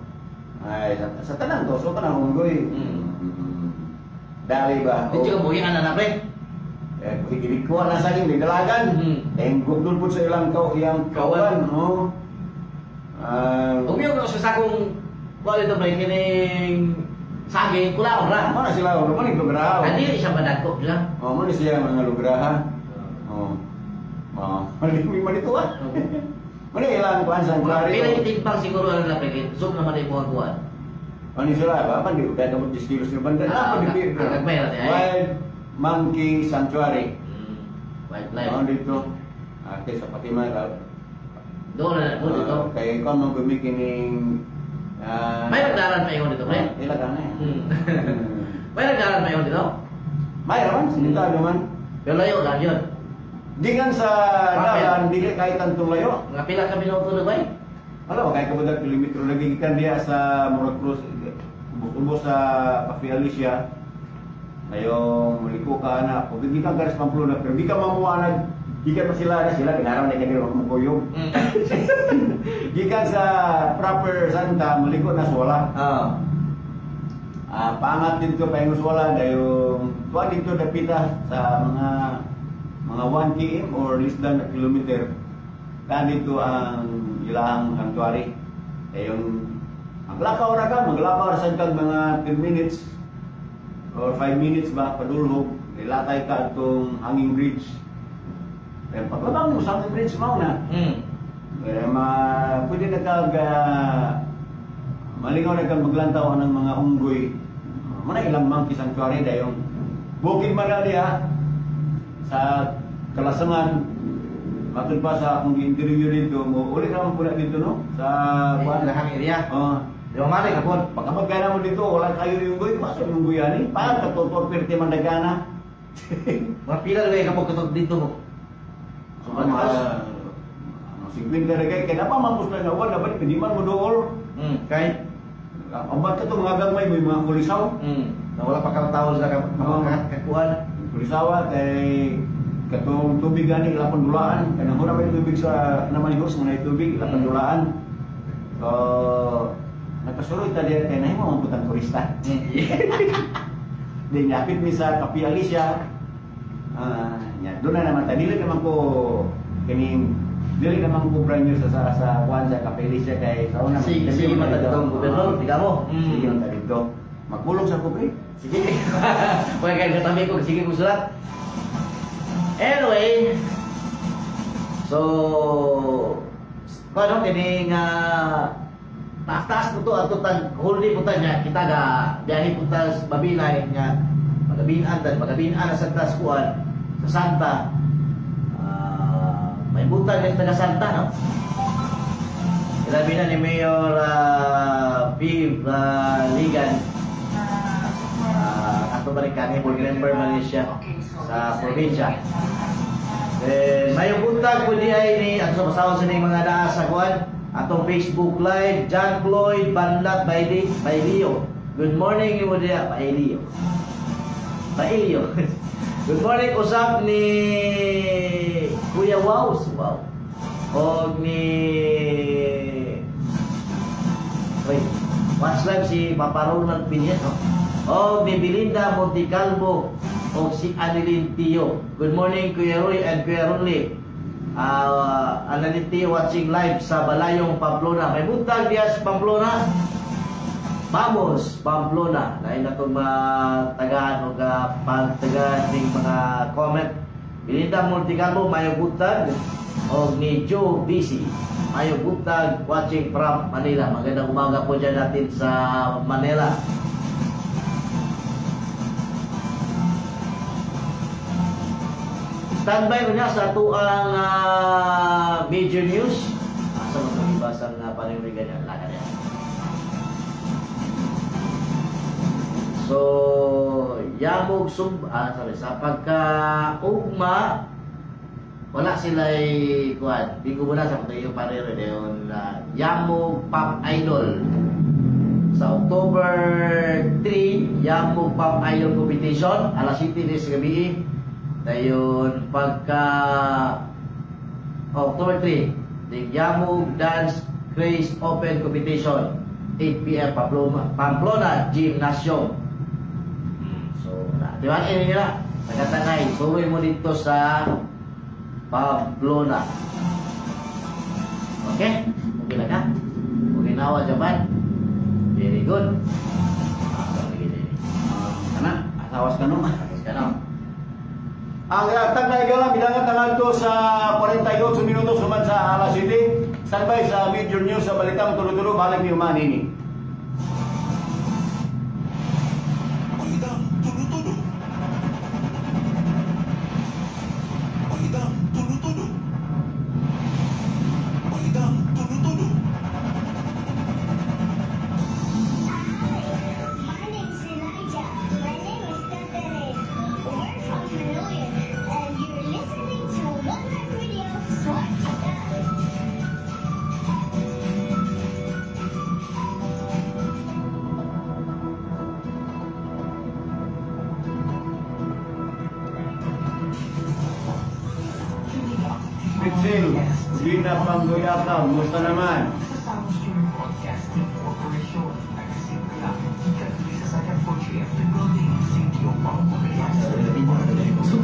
Ay, sa tanang to, so tanang unggoy. Dali ba? Di ka buhian na na pre. Eh, kuha na saging, di dalagan. Eh, gugdol po sa ilang iyang Kawan. kawan. No? Ah, Ug yung sa sakong kuha dito pre kining saging kulaon ra. Mana sila, wala man lugraha. Adi siya madagko sila. Oh, mana siya mga lugraha. Oh. Oh, mali malito ah. Mana ilang kuan sa Pila sanctuary. yung timpang siguro ano na pre, zoom naman yung buha kuha. Ano sila ba? Pan di kaya kamot 10 kilos ni banda. Ah, Ah, di agmay ra ni, ay. Wild Monkey Sanctuary. Wildlife. Oh, dito. Ah, kay sa Fatima ka. Doon na mo dito. Ah, kay kon mo gumikining May nagdaran pa ingon dito pre. Ila ka na. May nagdaran pa ingon dito. May raman sinita naman. Pero layo lang yun. Gikan sa Papel. dalan dili kahit tantong layo. Mga pila ka minuto na ba? Wala ba kay kabudag kilometro lagi gikan diya sa Murag Cruz, ubos sa Cafe Alicia. Ngayong muliko ka na, kung gikan ka sa Pamplona, pero gikan mamuha na, gikan pa sila na sila, kinaraw na kanila makukuyog. Gikan sa proper Santa, muliko na Suwala. Ah, pangat dito pa yung Suwala, dayong tuwa dito dapita sa mga 1 km or less than a kilometer. Na dito ang ilang sanctuary. Dayong maglakaw ra ka, maglakaw ra sad kag mga 10 minutes or 5 minutes ba padulhog, ilatay ka atong hanging bridge. Kaya paglabang mo sa hanging bridge mao na. Kaya pwede na kag malingaw na kang maglantaw ng mga unggoy. Muna ilang monkey sanctuary dayong bukid man na diha sa Kalasangan. Matod pa sa akong gi-interview dito mo, uli naman po na dito no sa kuan. Lahang area. Oh, Di ba mali ka po? Pagka magana mo dito, wala kayo yung unggoy, pasok yung unggoy ani. Pa katutol perti man dagana. Mga pila na kayo kapag dito mo. So, mga 50 na kay kaya pa mapus na nga wala ba di man mo dool. Kay? Ang ka to mga gagmay may mga kulisaw. Nawala pa kang tao sila Oo. kakuan. Kulisawa kay katong tubig gani ilapon dulaan kanang hura may tubig sa naman hos nga tubig ilapon dulaan. So nagkasuroy ta diya kay nahimo ang putang turista. Di nyapit mi sa Cafe Alicia. Ah, nya doon na naman ta dili naman ko kining dili naman ko brand new sa kuan sa Cafe Alicia kay sa una Sige, sige man ta ditong gobernador, di ka mo. Sige man ta dito. Magpulong sa ko, pre. Sige. Wala kayo katabi ko, sige ko sulat. Anyway, so, paano kining taas-taas po to ato tag whole day po ta niya kita ga biyahe po ta sa Babinay nga magabinan tan magabinan na sa tas kuan sa Santa. May butan nga taga Santa no. Labi na ni Mayor Viv Ligan. Ato ba rin kani board member man ni siya sa probinsya. Then mayong buntag po di ay ni ato sa basahon sa ning mga naa sa kuan atong Facebook Live, John Floyd Banlat Baili Bailio. Good morning imo diya Bailio. Bailio. Good morning usab ni Kuya Wows. Wow. Og ni Wait, watch live si Papa Ronald Piñas, no? Og ni Belinda Monticalvo og si Annalyn Tio. Good morning, Kuya Roy and Kuya Ronly. Annalyn Tio watching live sa Balayong, Pamplona. May buntag diya sa Pamplona. Vamos, Pamplona. Dahil na itong matagaan o pagtagaan ng mga comment. Belinda Monticalvo, mayong buntag. Og ni Joe BC. Mayong buntag, watching from Manila. Magandang umaga po dyan natin sa Manila. Standby ko niya sa atuang major news. Asa mo itong ibasang paningrigan niya? Laka niya. So, yamog sub, sorry, sa pagka-ugma, wala sila'y kuan. Bigo mo na sa pagka yung parero yun, Yamog Pop Idol. Sa October 3, Yamog Pop Idol Competition, alas 7 sa gabi. Dayon pagka October 3, the Yamog Dance Craze Open Competition, 8 p.m. Pamplona, Pamplona Gymnasium. So, na, di ba? Ini nila, tagatangay, suroy mo dito sa Pamplona. Okay? Okay na ka? Okay na wa, Japan? Very good. Asa lagi din. Kana, asawas ka no. Tapos ka na. Ang tagnay gala bilangan tangan sa 48 minutos human sa alas 7. Standby sa major news sa balitang tulo-tulo balik ni human ini. Balitang tulo-tulo. Balitang tulo-tulo. Balitang tulo-tulo. My name is Elijah. My name is Catherine. We're from Hanoi, and you're listening to One Heart Radio, Swat. Mitchell, Gina Panggoyata, musta naman? Sa Soundstream Broadcasting Corporation, nagsimula sa second floor GFT Building, Sitio Pangpagayan, Negros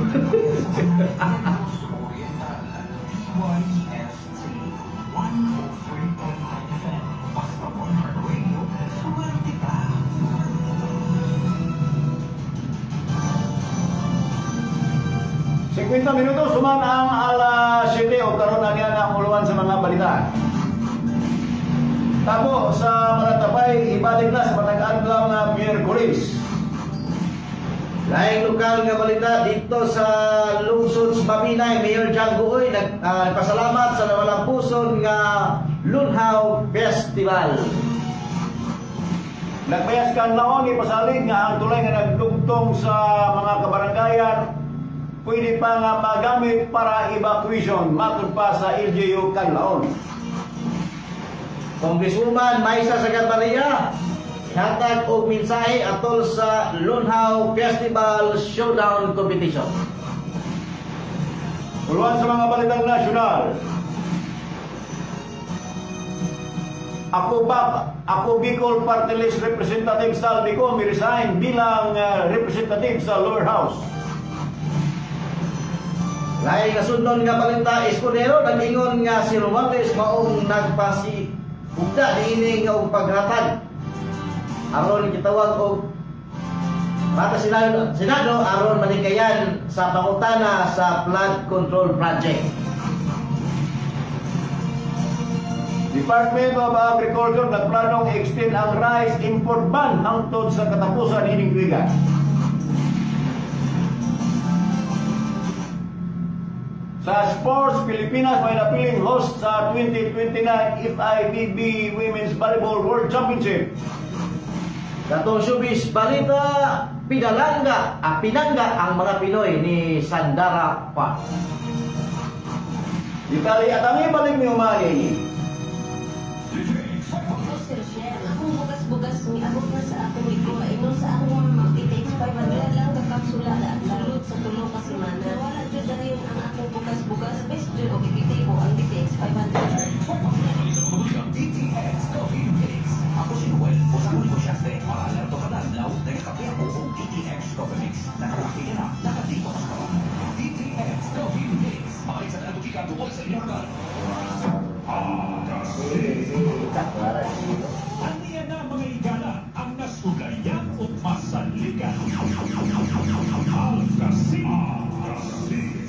Oriental, DYST 103.9 FM. Basta One Heart Radio, swerte ka! 50 minutos human ang alas 7 o karon na niya ang uluan sa mga balita. Tabo sa Maratapay, ibalik na sa matag adlaw nga Miyerkules. Laing lokal nga balita dito sa lungsod sa Mabinay, Mayor Django Uy nagpasalamat sa nawalang puson nga Lunhaw Festival. Nagbayas kan laon ipasalig nga ang tulay nga nagdugtong sa mga kabarangayan pwede pa nga magamit para evacuation matud pa sa LGU Canlaon. Congresswoman Maisa Sagat Maria hatag og mensahe atol sa Lunhaw Festival Showdown Competition. Uluan sa mga balitang nasyonal. Ako Bicol Party List Representative Zaldy Co mi-resign bilang representative sa lower house. Laing nasundon nga balita, Escudero nag-ingon nga si Romualdez maong nagpasi ugda niini nga og paghatag aron gitawag og bata Senado aron malikayan sa pangutana sa flood control project. Department of Agriculture nagplanong extend ang rice import ban hangtod sa katapusan ining tuiga. Sa sports, Pilipinas may napiling host sa 2029 FIVB Women's Volleyball World Championship. Katong showbiz balita, pinalangga, pinangga ang mga Pinoy ni Sandara Park. Detalye at ang ibalik ni Umani. Sir Shem, akong bugas-bugas miabot na sa akong likura. Ingon sa akong mama, PTX 500 lang ka kapsula na at sulod sa 3 ka semana. Wala jud dayon ang akong bugas-bugas. Best jud og epektibo ang PTX 500. DTX Coffee Mix. Ako si Noel, usa ko negosyante. Maka-alerto kada adlaw, nagakape ako og DTX Coffee Mix. Nakakape ka na, nakadito ka sa karon. DTX Coffee Mix. Makalit sa tanang butika duol sa inyong lugar. Aniya na, mga higala, ang nasulayan o masaligan. Alka-C.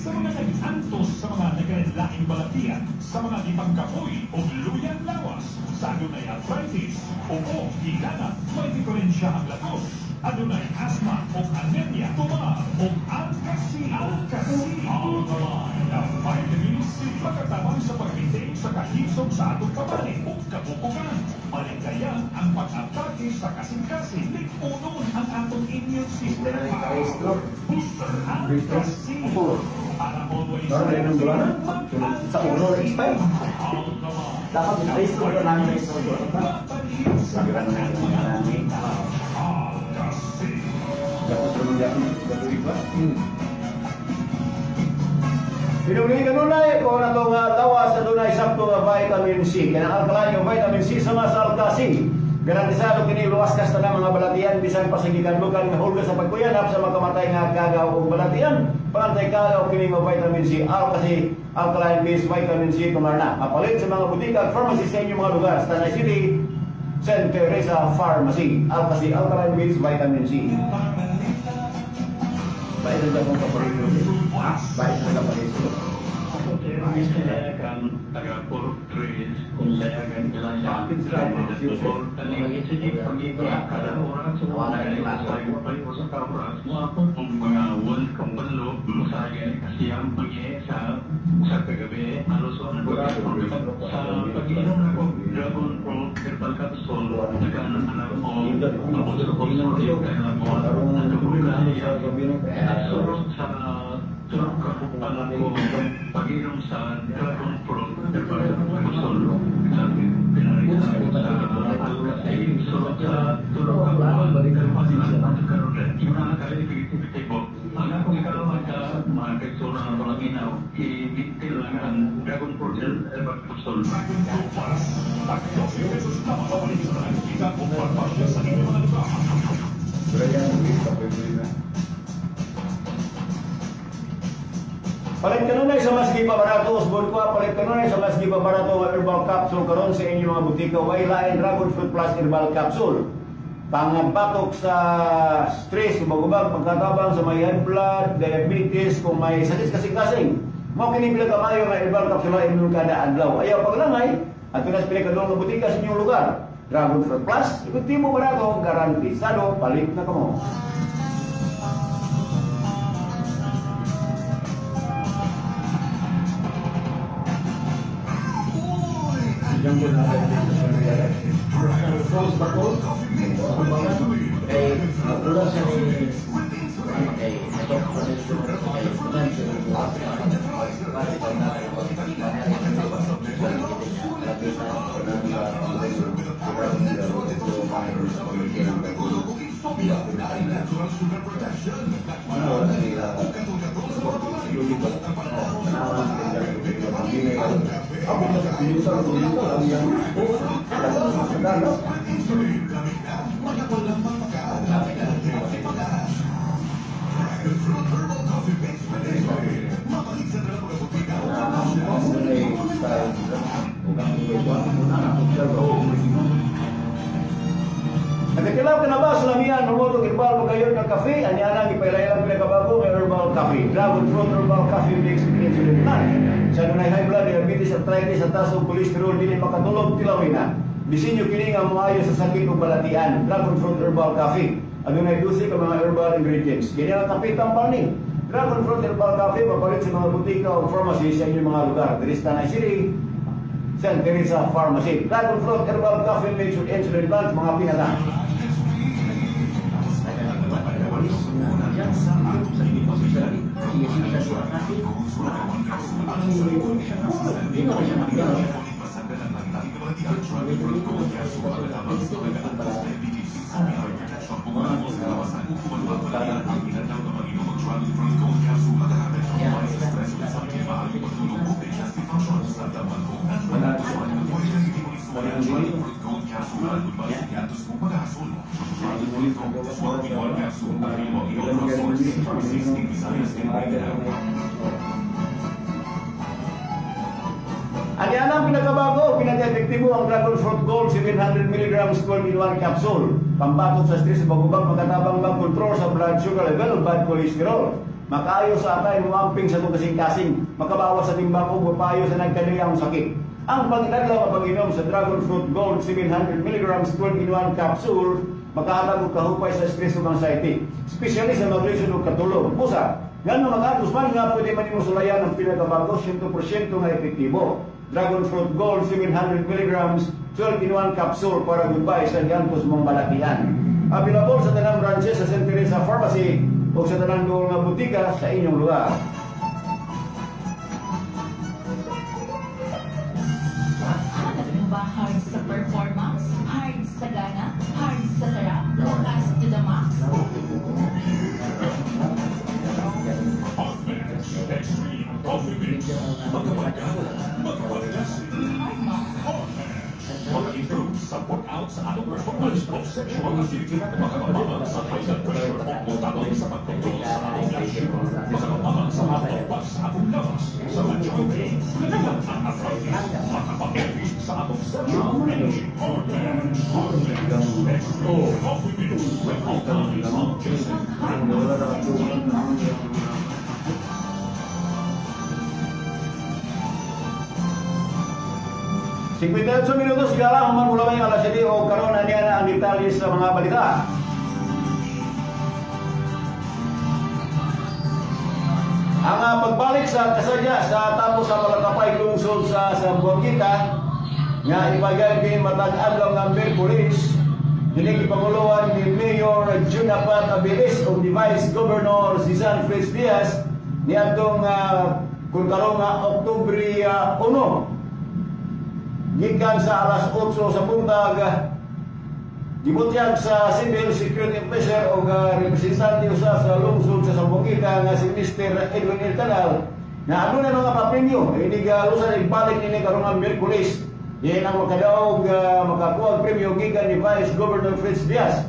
Sa mga nag-antos sa mga nagalaing balatian, sa mga gipangkapoy o luyang lawas, sa adunay arthritis, o hilanat, may diferensya ang lagos. Adunay asthma o anemia, tumar o Alka-C. Alka-C. Alkaline na vitamin C. Pagkatabang sa pag-maintain sa kahisog sa atong kabali o kabukukan. Malingayan ang pag-atake sa kasing-kasing. Likunon ang atong immune system. Booster Alka-C. Para always Sa ulo, expire. Dapat restore ka namin restore. Dapat sa mga gatuloy ba? Pinuli kanunay kung ato nga lawas adunay sakto nga vitamin C. Kanang alkaline nga vitamin C sama sa Alka-C. Garantisado kini luwas kas tanan mga balatian bisan pa sa gikanlukan nga hulga sa pagkuyanap sa makamatay nga kagaw og balatian. Pangantay kagaw kini nga vitamin C. Alka-C alkaline based vitamin C tumarna. Mapalit sa mga butika at pharmacy sa inyong mga lugar. Sa Tanay City, St. Teresa Pharmacy. Alka-C alkaline based vitamin C. Bait ang akong paborito. Bait ang paborito. Taga 43 kung sayagan sila sa kada oras sa ka oras mo ako kung mga 1 kang balo sa siyang pag sa sa kagabi halos sa pag-inom ako dragon fruit herbal capsule nagkaanak o sulod sa tulog ka pala ko pag-inom sa dragon fruit herbal capsule sa pinarisa sa sulod sa tulog ka karon yung mga kali-epektibo ang akong ikaroon sa mga kaigsuonan ng Palanginaw i-detail lang ang dragon fruit herbal capsule. Dragon Fruit Plus. Tag 12 pesos lamang papalit sa tanang butika o parmasya sa inyong mga lugar. Brian, na. Palit kanunay sa mas gipabarato, usbon ko, palit kanunay sa mas gipabarato nga herbal capsule karon sa inyong mga butika, way lain Dragon Fruit Plus herbal capsule. Pangabatok sa stress, ubag-ubag, pagkatabang sa may high blood, diabetes, kung may sakit kasing-kasing. Mao kini pila kamayo nga herbal capsule inyong kada adlaw. Ayaw paglangay, at tunas pila kadulong nga butika sa inyong lugar. Dragon Fruit Plus, epektibo barato, garantisado, palit na kamo. Close ba ko? Kay wala siya ni ano kay ito kay kunan siya ni Nagkatilaw ka na ba sa lamian, mamoto herbal pagayon ng kafe, anya lang ipailaylang pinakabago ng herbal coffee. Dragon fruit herbal coffee mix with insulin plant. Sa dunay high blood, diabetes, arthritis, at taas og cholesterol, dili makatulog, tilawin na. Disinyo kini nga moayo sa sakit ug balatian. Dragon fruit herbal coffee. Adunay 12 ka mga herbal ingredients. Kini ang kape tampal ni. Dragon Fruit Herbal Coffee mapalit sa mga butika o pharmacy sa inyong mga lugar. Diri sa Tanay City, St. Teresa Pharmacy. Dragon Fruit Herbal Coffee mix with insulin plant, mga pinata. Ang yan ang pinakabago, pinaka-epektibo ang Dragon Fruit Gold 700 mg 12 in 1 capsule. Pambatot sa stress, bagubang makatabang mag-control sa blood sugar level o bad cholesterol. Makaayo sa atay, muamping sa kasing-kasing, makabawas sa timbang ug mapayo sa nagkadiyang sakit. Ang panginadlaw nga pag-inom sa Dragon Fruit Gold 700 mg 12 in 1 capsule, makahatag og kahupay sa stress ug anxiety. Especially sa maglisod og katulog. Busa, ngano makatos man nga pwede man nimo sulayan ang pinakabago 100% nga epektibo. Dragon Fruit Gold 700 mg 12 in 1 capsule para goodbye sa gantos mong balatian. Available sa tanang branches sa St. Teresa Pharmacy o sa tanang duol nga butika sa inyong lugar. Hanap mo ba hard sa performance? Hard sa gana? Hard sa sarap? Lakas to the max? Hot Mix Extreme Coffee Mix. Magkapagkala, magkapaglasing. Hard Max. Hot Mix. Maka-improve sa workout sa atong performance of sexual activity. Makakababa sa high blood pressure o mutabang sa pagkontrol sa atong blood sugar. Makakababa sa pagpagpas sa atong lawas. Sa mga joint pain, labihan ang arthritis. Makapag-increase sa atong sexual energy. Hot Mix. Hot Mix. Extreme Coffee Mix with all kinds of ginseng. Hard Max Extreme Coffee. 58 minutos gala human mula may alas 7 o karon aniya na ang detalye sa mga balita. Ang pagbalik sa kasadya sa tapos sa Malatapay lungsod sa Zamboanguita nga ipagayag kini matag adlaw nga Miyerkules dinhi gipanguluhan ni Mayor Junapat Abilis ug ni Vice Governor Zizan Fritz Diaz niadtong kun karong nga Oktubre 1 gikan sa alas 8 sa buntag. Gibutyag sa Civil Security Officer o representante usa sa lungsod sa Zamboanguita nga si Mr. Edwin Eltanal na aduna mga papremyo ini galusan ibalik nini karong nga Miyerkules diin ang makadaog makakuha og premyo gikan ni Vice Governor Fritz Diaz.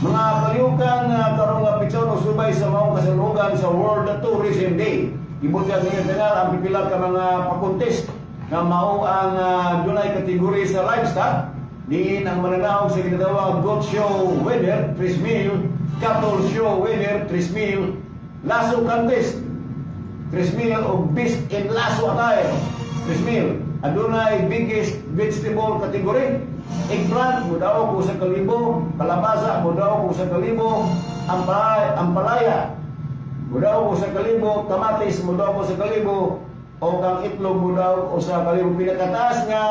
Mga kaliukan karong nga pitsyon o subay sa maong kasalugan sa World Tourism Day, gibutyag ni Eltanal ang pipila ka mga pa-contest nga mao ang dunay kategorya sa livestock diin ang mananaog sa ginatawag goat show winner 3,000, cattle show winner 3,000, lasso contest 3,000 o best in lasso attire 3,000. Adunay biggest vegetable category: eggplant modaog og 1,000, kalabasa modaog og 1,000, ampalaya modaog og 1,000, kamatis modaog og 1,000 o kang itlog modaog og 1,000. Pinakataas nga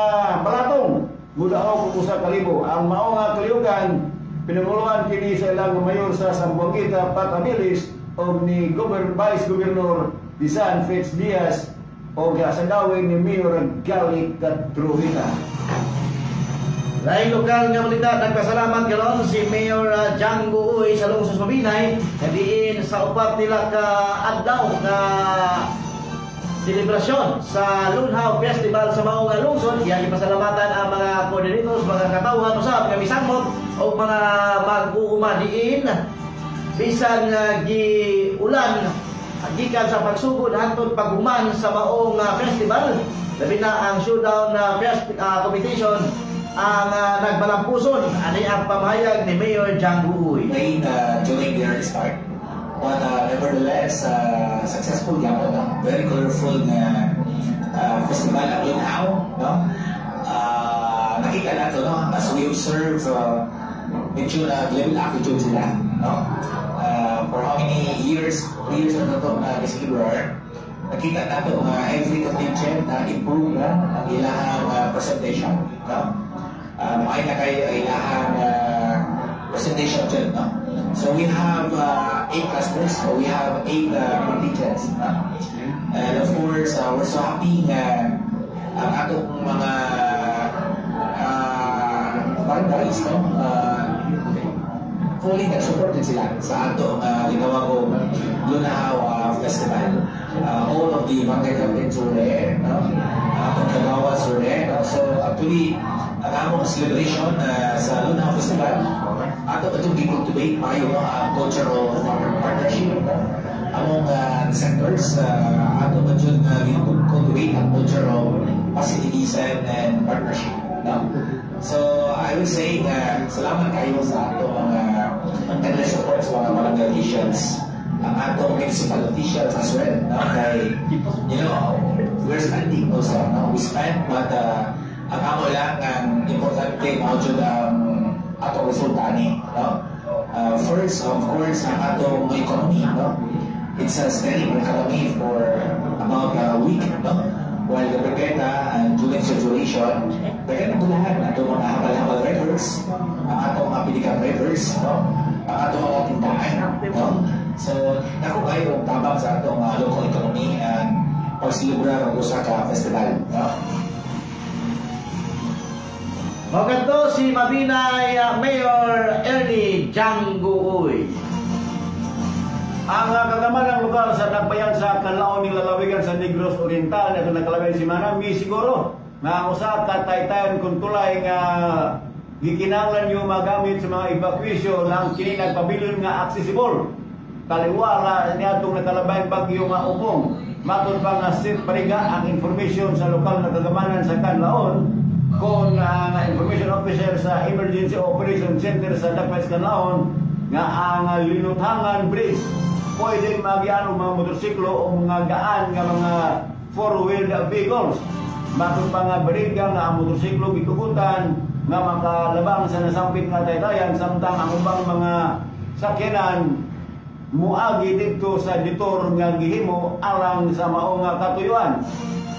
balatong mudaog og 1,000. Ang mao nga kaliukan pinanguluhan kini sa ilang mayor sa Zamboanguita Pat Abilis o ni Vice Governor Dizan Fitz Diaz o sa dawin ni Mayor Gali Kadruhita. Laing lokal nga balita, nagpasalamat karon si Mayor Django Uy sa lungsod sa Mabinay nga diin sa upat nila ka adlaw nga selebrasyon sa Lunhaw Festival sa maong nga lungsod. Iyang ipasalamatan ang mga coordinators, mga katawhan usab nga misangmot o mga mag-uuma diin bisan giulan gikan sa pagsugod hangtod paghuman sa maong festival, labi na ang showdown na competition ang nagbalampuson. Ani ang pamahayag ni Mayor Django Uy. Rain during their start. But nevertheless, successful gyapon, no? Very colorful na festival ang Lunhaw, no? Nakita nato, no? As we observe, medyo nag-level up jud sila, no? For how many years 3 years, 3 years na ito na giselebrar, nakita nato nga every contingent na improve na ang ilahang presentation, no? Ay na kayo ang ilahang presentation dyan, no? So we have eight clusters, so we have eight contingents, no? And of course, we're so happy nga ang atong mga barangays, no? Fully nag-support din sila sa atong ginawa ko Lunhaw Festival. All of the barangay captains were there, no? Atong kagawas were there, no? So actually, ang among celebration sa Lunhaw Festival, ato itong gi-cultivate maayo, no? Ang culture of partnership, no? Among sectors, ato ba dyan cultivate ang culture of positivism and partnership, no? So, I would say na salamat kayo sa ato mga endless support sa mga barangay officials, ang atong municipal officials as well, no? Kay, we're spending also, no? We spend, but ang amo lang, ang importante, mao jud ang atong resulta ni, no? First, of course, ang atong economy, no? It's a steady economy for about a week, no? While the Brigada and during duration, daghan ang bulahan atong mga habal-habal drivers, ang atong mga pedicab drivers, no? Ang atong mga tindahan, no? So, dako kayo ang tabang sa atong local economy and pagselebrar og usa ka festival, no? Mao si Mabinay Mayor Ernie Django Uy. Ang kagamanang lokal sa Dakbayan sa Canlaon ning lalawigan sa Negros Oriental na nakalabay semana misiguro nga ang usa ka taytayon kon tulay nga gikinahanglan yung magamit sa mga evacuation ang kini nagpabilin nga accessible taliwala niadtong nakalabay bagyo nga Opong. Matod pa nga Seth Bariga, ang information sa lokal na kagamanan sa Canlaon kon ang information officer sa Emergency Operation Center sa Dakbayan sa Canlaon nga ang Linuthangan Bridge pwede magyaan og mga motorsiklo o mga gaan nga mga four-wheeled vehicles. Matod pa nga Bariga nga ang motorsiklo gitugutan nga makalabang sa nasampit nga taytayan, samtang ang ubang mga sakyanan muagi didto sa detour nga gihimo alang sa mao nga katuyuan.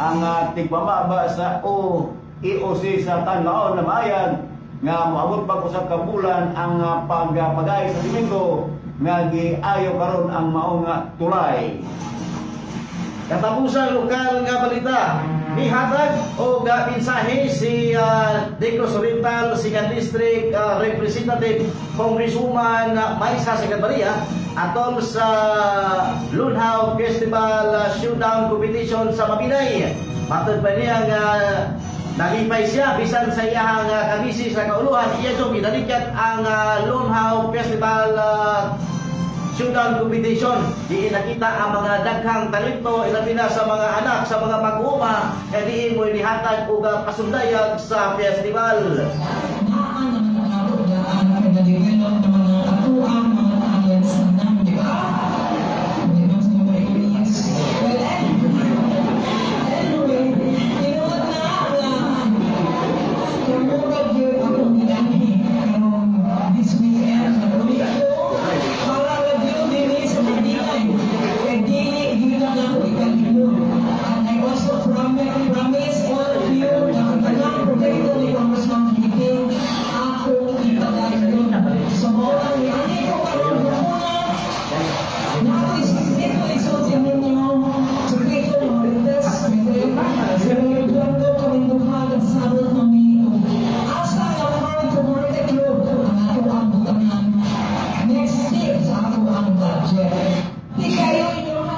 Ang tigpamaba sa o EOC sa Canlaon na maayag nga moabot pag usa ka bulan ang pagpagay sa simento nga giayo karon ang mao nga tulay. Katapusang lokal nga balita, mihatag og mensahe si Negros Oriental Second District Representative Congresswoman Maisa Sagarbarria atol sa Lunhaw Festival Showdown Competition sa Mabinay. Matod pa niya nga nalipay siya bisan sa iyahang kabisi sa kauluhan, iya jud gidalikat ang Lunhaw Festival Showdown Competition. Diin nakita ang mga daghang talento, ilabi na sa mga anak, sa mga mag-uuma, nga diin mo inihatag og pasundayag sa festival. Naa naman ang ako daan kay na-develop ng mga atuang mga talents na, di ba? Di ba sa mga experience? Well, anyway, tinuod na nga tumugag yun akong gidanhi karong this weekend. Nag-uli ko para na yun dinhi sa Mabinay. Kay dili yun lang ako ikalimot. And I also promise all of you na ang tanang proyekto ni Congressman Kiking akong ipadayon. So, mao ang ani ko karon una na ako dito isulti ninyo sa Quito Marites, pero kaming duha nagsabot kami og asa nga farm to market road ang ato ang butangan next year sa ato ang budget. Di kayo inyong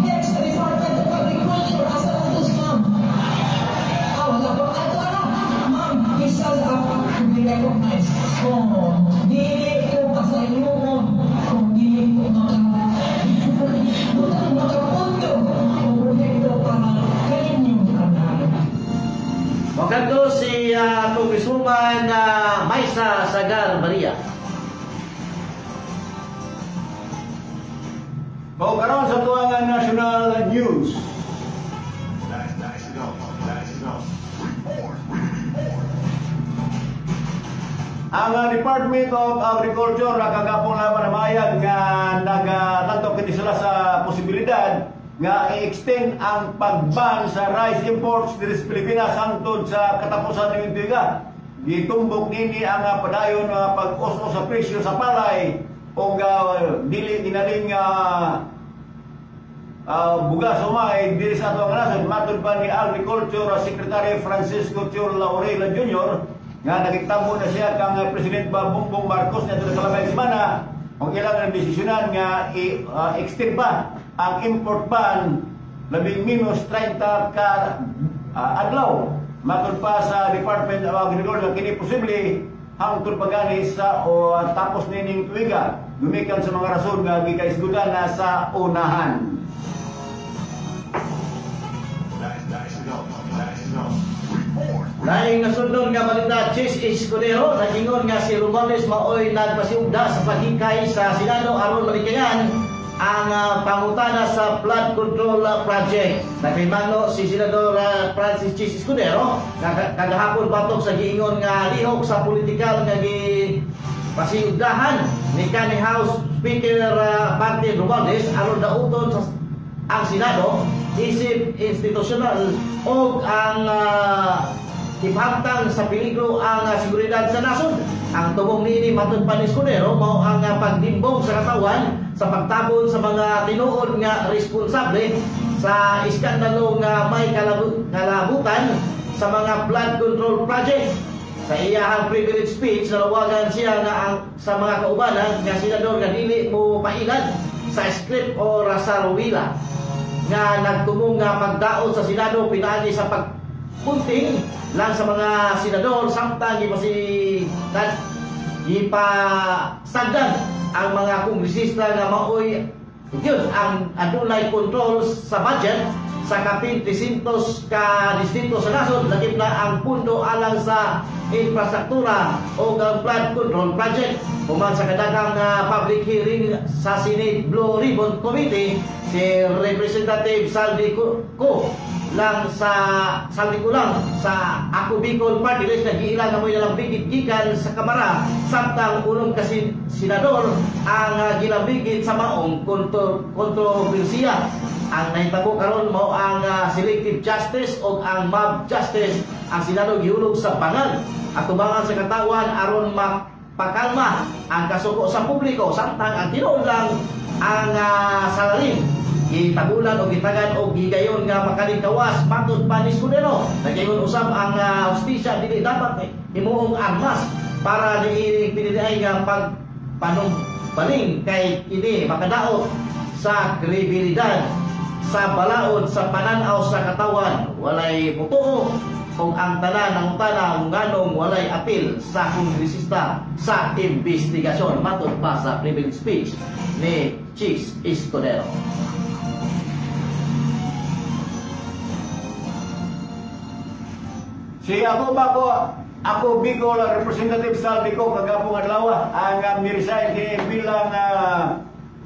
head sa Department of Agriculture, asa na to si ma'am? Ah, wala pa. Ato ano? Ma'am, please stand up to be recognized. Oh, dili ko pasayloon kung dili ko maka butang makapundo o proyekto para kaninyong tanan. Wakadto si Congresswoman Maisa Sagarbarria. O karon sa tuwangan national news. Ang Department of Agriculture kagapong laban na mayag nga nagatanto kini sila sa posibilidad nga i-extend ang pagban sa rice imports diri sa Pilipinas hangtod sa katapusan ng tuiga. Gitumbok nini ang padayon nga pag-us-us sa presyo sa palay o dili ginaling bugas umay diri sa atong nasod. Matod pa ni Agriculture Secretary Francisco Tiu Laurela Jr. nga nagitamo na siya kang President Bongbong Marcos niadto sa kalabay semana ang ilang ang desisyonan nga i-extend pa ang import ban labing minus 30 ka adlaw. Matod pa sa Department of Agriculture kini posible hangtod pagani sa o tapos nining tuiga gumikan sa mga rason nga gikaisgutan na sa unahan. Laing nasundon nga balita, Chiz Escudero nagingon nga si Romualdez maoy nagpasiugda sa paghikay sa Senado aron malikayan ang pangutana sa flood control project. Nagpimangno si Senador Francis Chiz Escudero kagahapon batok sa giingon nga lihok sa politikal nga gipasiugdahan ni kanhi House Speaker Martin Romualdez aron dauton sa ang Senado isip institusyonal o ang iphamtang sa peligro ang seguridad sa nasod. Ang tubong niini matod pa ni Escudero mao ang pagdimbong sa katawan sa pagtabon sa mga tinuod nga responsable sa iskandalo nga may kalabutan sa mga flood control projects. Sa iyahang privilege speech, nalawagan siya nga ang sa mga kaubanan nga senador nga dili mo pailad sa script o rasarwila nga nagtumong nga pagdaot sa Senado pinaagi sa pagpunting lang sa mga senador samtang gipasagdan ang mga kongresista nga maoy yun ang adunay control sa budget sa kapin 300 ka distrito sa nasod, lakip na ang pundo alang sa infrastruktura o ang flood control project. Human sa kadaghang public hearing sa Senate Blue Ribbon Committee, si Representative Zaldy Co lang sa Zaldy Co lang sa Ako Bicol Party List nag-iila nga mo'y nalambigit gikan sa Kamara samtang unong kasi senador ang gilambigit sa maong kontrobersiya. Ang nahitabo karon mao ang selective justice o ang mob justice. Ang Senado gihulog sa bangag atubangan sa katawan aron mapakalma ang kasuko sa publiko samtang ang tinuod lang ang salarin gitabulan o gitagan o gigayon nga makalingkawas matod pa ni Escudero. Nagayon usab ang hustisya dili dapat himuong armas para niining piniliay nga pagpanumbaling kay kini makadaot sa kredibilidad sa balaod sa pananaw sa katawan. Walay mutuo kung ang tanan ng utana nganong walay apil sa kongresista sa investigasyon matod pa sa privilege speech ni Chiz Escudero. Si ako ba ko, ako Bicol Representative Zaldy Co kagapong adlaw ang niresign kini bilang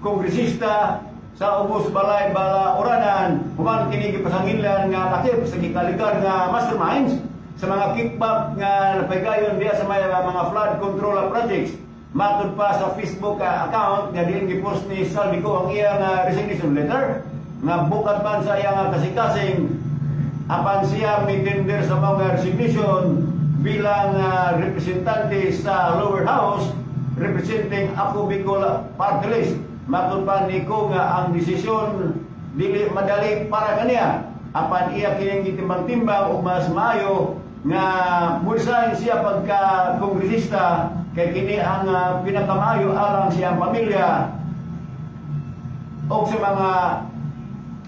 kongresista sa Ubos Balay Balaoranan human kini gipasangilan nga takip sa gikaligar nga masterminds sa mga kickback nga napaygayon diha sa may mga flood control projects. Matod pa sa Facebook account nga diin gipost ni Zaldy Co ang iyang resignation letter nga bukad man sa iyang kasing-kasing apan siya may tender sa mga resignation bilang representante sa lower house representing Ako Bicol Party List. Matod pa ni ko nga ang desisyon dili madali para kaniya apan iya kining gitimbang-timbang ug mas maayo nga muresign siya pagka kongresista kay kini ang pinakamaayo alang siyang pamilya o sa mga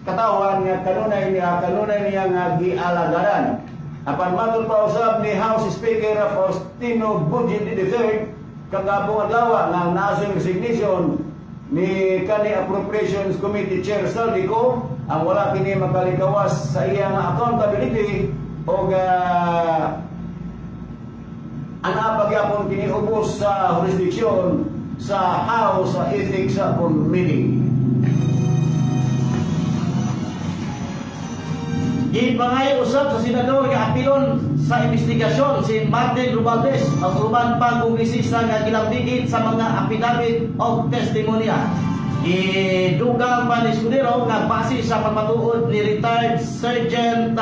katawan nga kanunay niya nga gialagaran. Apan matod pa usab ni House Speaker Faustino Bojie Dy III kagabong adlaw nga naasing resignation ni kani Appropriations Committee Chair Zaldy Co ang wala kini makalikawas sa iyang accountability o ana pagyapon kini ubos sa jurisdiction sa House Ethics Committee. Gipangayo usab sa senador nga apilon sa investigasyon si Martin Romualdez ug uban pang kongresista nga gilambigit sa mga affidavit og testimonya. Gidugang pa ni Escudero nga base sa pagmatuod ni retired Sergeant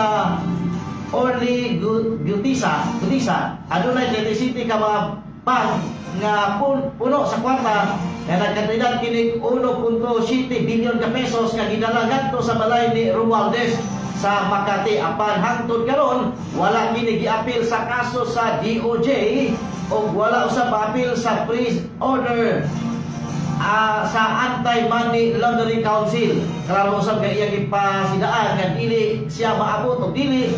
Orly Gutisa, adunay 37 ka mga bag nga puno sa kwarta nga nagkantidad kining 1.7 bilyon ka pesos nga gidala ngadto sa balay ni Romualdez sa Makati. Apan hangtod karon wala kini giapil sa kaso sa DOJ ug wala usab maapil sa freeze order sa Anti-Money Laundering Council. Klaro usab nga iyang gipasidaan nga dili siya maabot og dili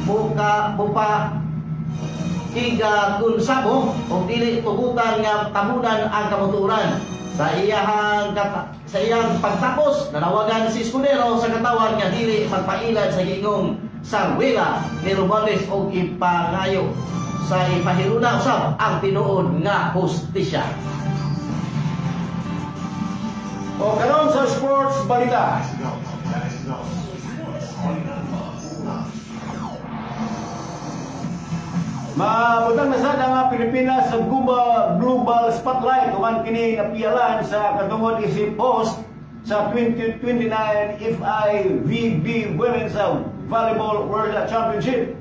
muka mupa kiga kunsabo og dili tugutan nga tabunan ang kamuturan. Sa iyang pagtapos, nanawagan si Escudero sa katawan nga dili magpailad sa giingong sarwela ni Romualdez og ipangayo sa ipahiruna usab ang tinuod nga hustisya. O karon sa sports balita. Mabutang na sad ang Pilipinas sa Global Spotlight human kini napiyalan sa katungod isip host sa 2029 FIVB Women's Volleyball World Championship.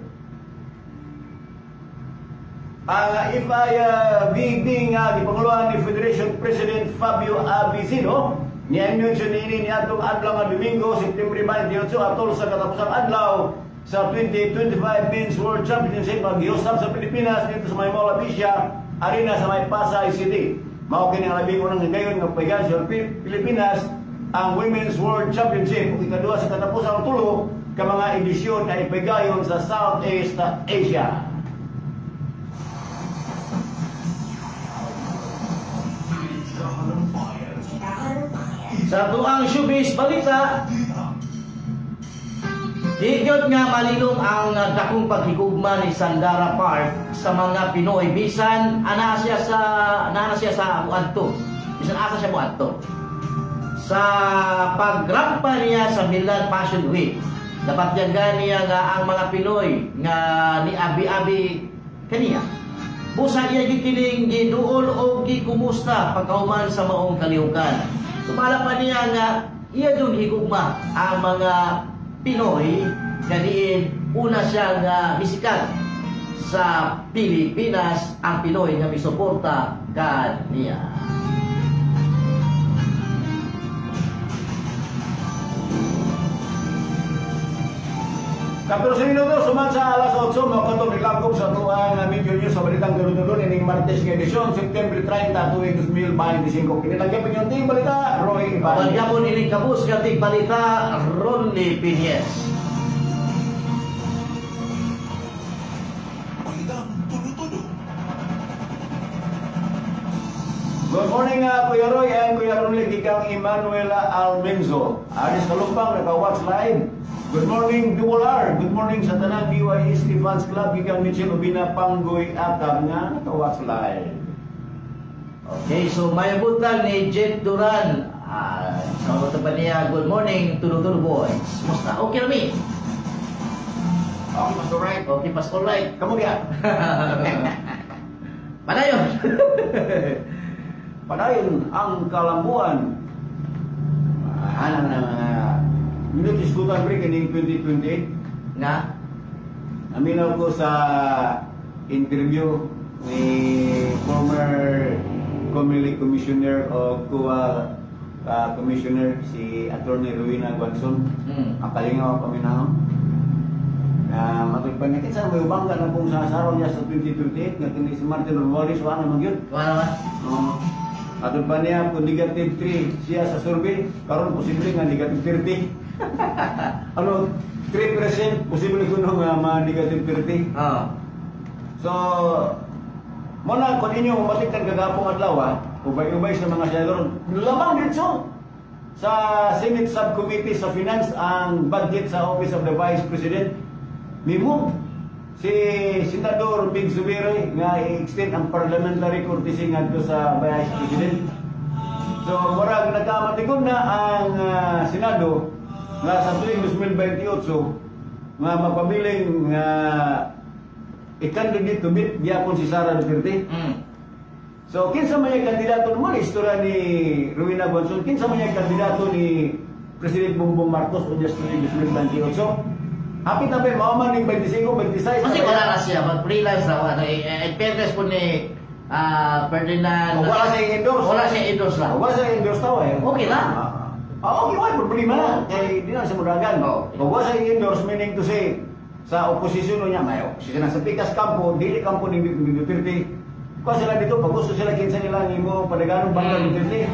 Ang FIVB nga gipanguluhan ni Federation President Fabio Avizino nianunsyo niini niadtong adlaw nga Domingo, September 28 atol sa katapusang adlaw sa 2025 Men's World Championship magyusab sa Pilipinas dito sa may Mall of Asia Arena sa may Pasay City. Mao kini ang labing unang higayon nga paigan sa Pilipinas ang Women's World Championship ug ikaduha sa katapusang tulo ka mga edisyon ay paigayon sa Southeast Asia. Sa tuang showbiz balita, di gyud nga malilong ang dakong paghigugma ni Sandara Park sa mga Pinoy bisan ana siya sa muadto. Bisan asa siya muadto. Sa pagrampa niya sa Milan Fashion Week, dapat niya nga ang mga Pinoy nga niabi-abi kaniya. Busa iya gyud kining giduol o gikumusta pagkahuman sa maong kalihukan. Sumala pa niya nga iya gyud higugma ang mga Pinoy nga diin una siya nga misikat sa Pilipinas, ang Pinoy nga misuporta kaniya. Kapero sa minuto, suman sa alas 8, makatong nilangkop sa tuang Medyo News sa Balitang Dunudulun ining Martes nga edisyon, September 30, tuwing 2025. Kinilanggap inyong ting balita, Roy Ibanez. Pagyapon ining kabus nga ting balita, Ronnie Piñez. Balitang Tulo-Tulo. Good morning, Kuya Roy and Kuya Ronnie, gikang Emanuela Almenzo. Aris Kalumpang, naka-watch live. Good morning, Double R. Good morning sa tanang DYST Fans Club, gikang Michelle Ubina Panggoy Atam nga naka-watch live. Okay, so may butang ni Jet Duran. Sa pa niya, good morning, Tulo-Tulo Boys. Musta? Okay na mi? Okay, pas alright. Okay, pas alright. Kamu diya? Padayon! Padayon ang kalambuan. Anang na mga minutis ko break ining 2028. Nga? Naminaw ko sa interview ni former Comelec Commissioner o COA Commissioner si Attorney Rowena Guanzon. Ang kalingaw paminahon. Na matulpan niya, kinsa may ubang ka na kung sasaraw niya sa 2028 nga kini si Martin Romualdez, wala naman yun. Wala naman? Oo. Matulpan niya kung negative 3 siya sa survey, karon posible nga negative 30. Ano, 3% posible kuno nga ma-negative 30. So, muna kung inyo matiktan kagapong adlaw, ubay-ubay sa mga senador, lamang dito sa Senate Subcommittee sa Finance ang budget sa Office of the Vice President. Mimo si Senador Big Zubiri nga i-extend ang parliamentary courtesy ngadto sa Vice President. So murag nagkamatigon na ang Senado nga sa tuig 2028 nga mapabiling nga i-candidate to beat gyapon si Sara Duterte. So kinsa may kandidato mo ni istorya ni Rowena Guanzon, kinsa may kandidato ni President Bongbong Marcos unya sa 2028. Hapit na ba mao man ning 25, 26. Kasi wala na siya, mag-freelance na ano, in fairness po ni Ferdinand. Oh, wala siya endorse. Wala siya endorse lang. Wala siya endorse tao eh. Okay lang. Okay, wala problema. Kay di na siya mudagan. Kung wala siya endorse, meaning to say, sa oposisyon niya, may oposisyon na sa Pikas kampo, dili kampo ni Duterte. Kuha sila dito, pag gusto sila kinsa nila ang imo padaganong bangga Duterte.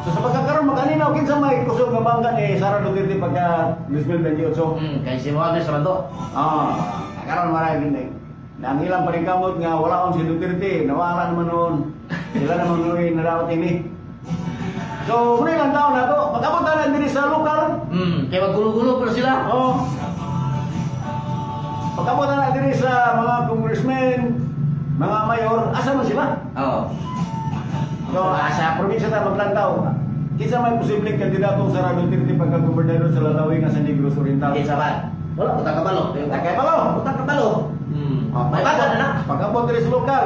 So sa pagkakaroon, makaninaw kinsa may kusog nga bangga ni Sara Duterte pagka 2028. Kay si Mohamed sa bando. Karon maray din eh. Na ang ilang paningkamot nga wala on si Duterte, nawala naman noon. Sila naman noon nadawat ini. So, muna ilang taon na to, mag-abot na lang diri sa lokal. Kay maggulo-gulo pero sila. Oo. Pag-abot na lang diri sa mga congressmen, mga mayor, asa man sila? Oo. So, sa probinsya ta maglantaw. Kinsa may posibleng kandidato sa Sara Duterte pagka-gobernador sa lalawigan sa Negros Oriental? Kinsa man? Wala, utang kabalo. Utang kabalo. Utang kabalo. May baga na na. Pag-abot diri sa lokal,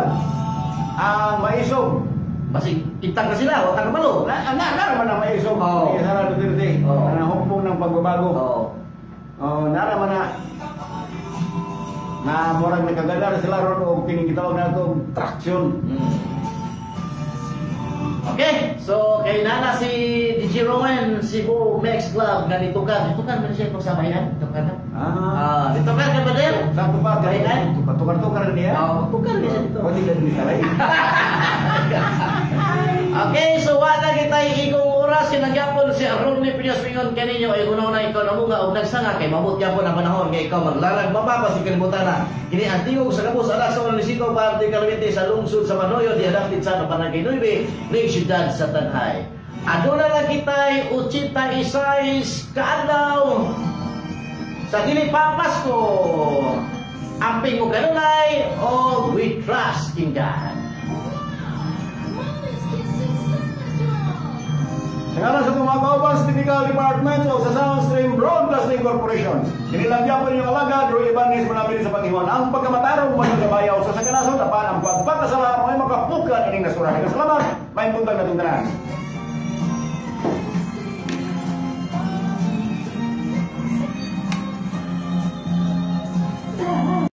ang maisog. Basig intang na sila, utang kabalo. Na naman ang maisog. Ni Sara Duterte. Ang hukbong ng pagbabago. Oh, nara man na na murag nakagadar sila ron og kining gitawag nato traction. Okay, so kay nana si DJ Rowan, Cebu Mex Club nga nitukan. Nitukan man siya kung sa bayan, nitukan na. Nitukan ka ba din? Sa pa, Bayan? Tukar-tukar niya. Oo, tukar niya dito. Pwede ka din sa Okay, so wala kita igong oras sinagyapon si Ronnie Piñas mingon kaninyo ay una na ikaw namunga og nagsanga kay mabot gyapon ang panahon nga ikaw maglarag mapapa si kalibutan na. Kini ang tingog sa kabus alas sa munisipyo parte Cavite sa lungsod sa Manoyo di adapted sa Barangay 9 ning siyudad sa Tanay. Aduna na kita'y 86 kaadlaw sa dili pa Pasko. Amping mo kanunay o we trust in God. Sa ngalan sa mga kauban sa Technical Department o sa Soundstream Broadcasting Corporation, kinilang gyapon inyong alagad, Roy Ibanez, manabilin sa pag-iwan ang pagkamatarong managabayaw sa sakanason, apan ang pagpakasala mo ay makapukan ining nasura. Salamat, may buntag na itong tanan.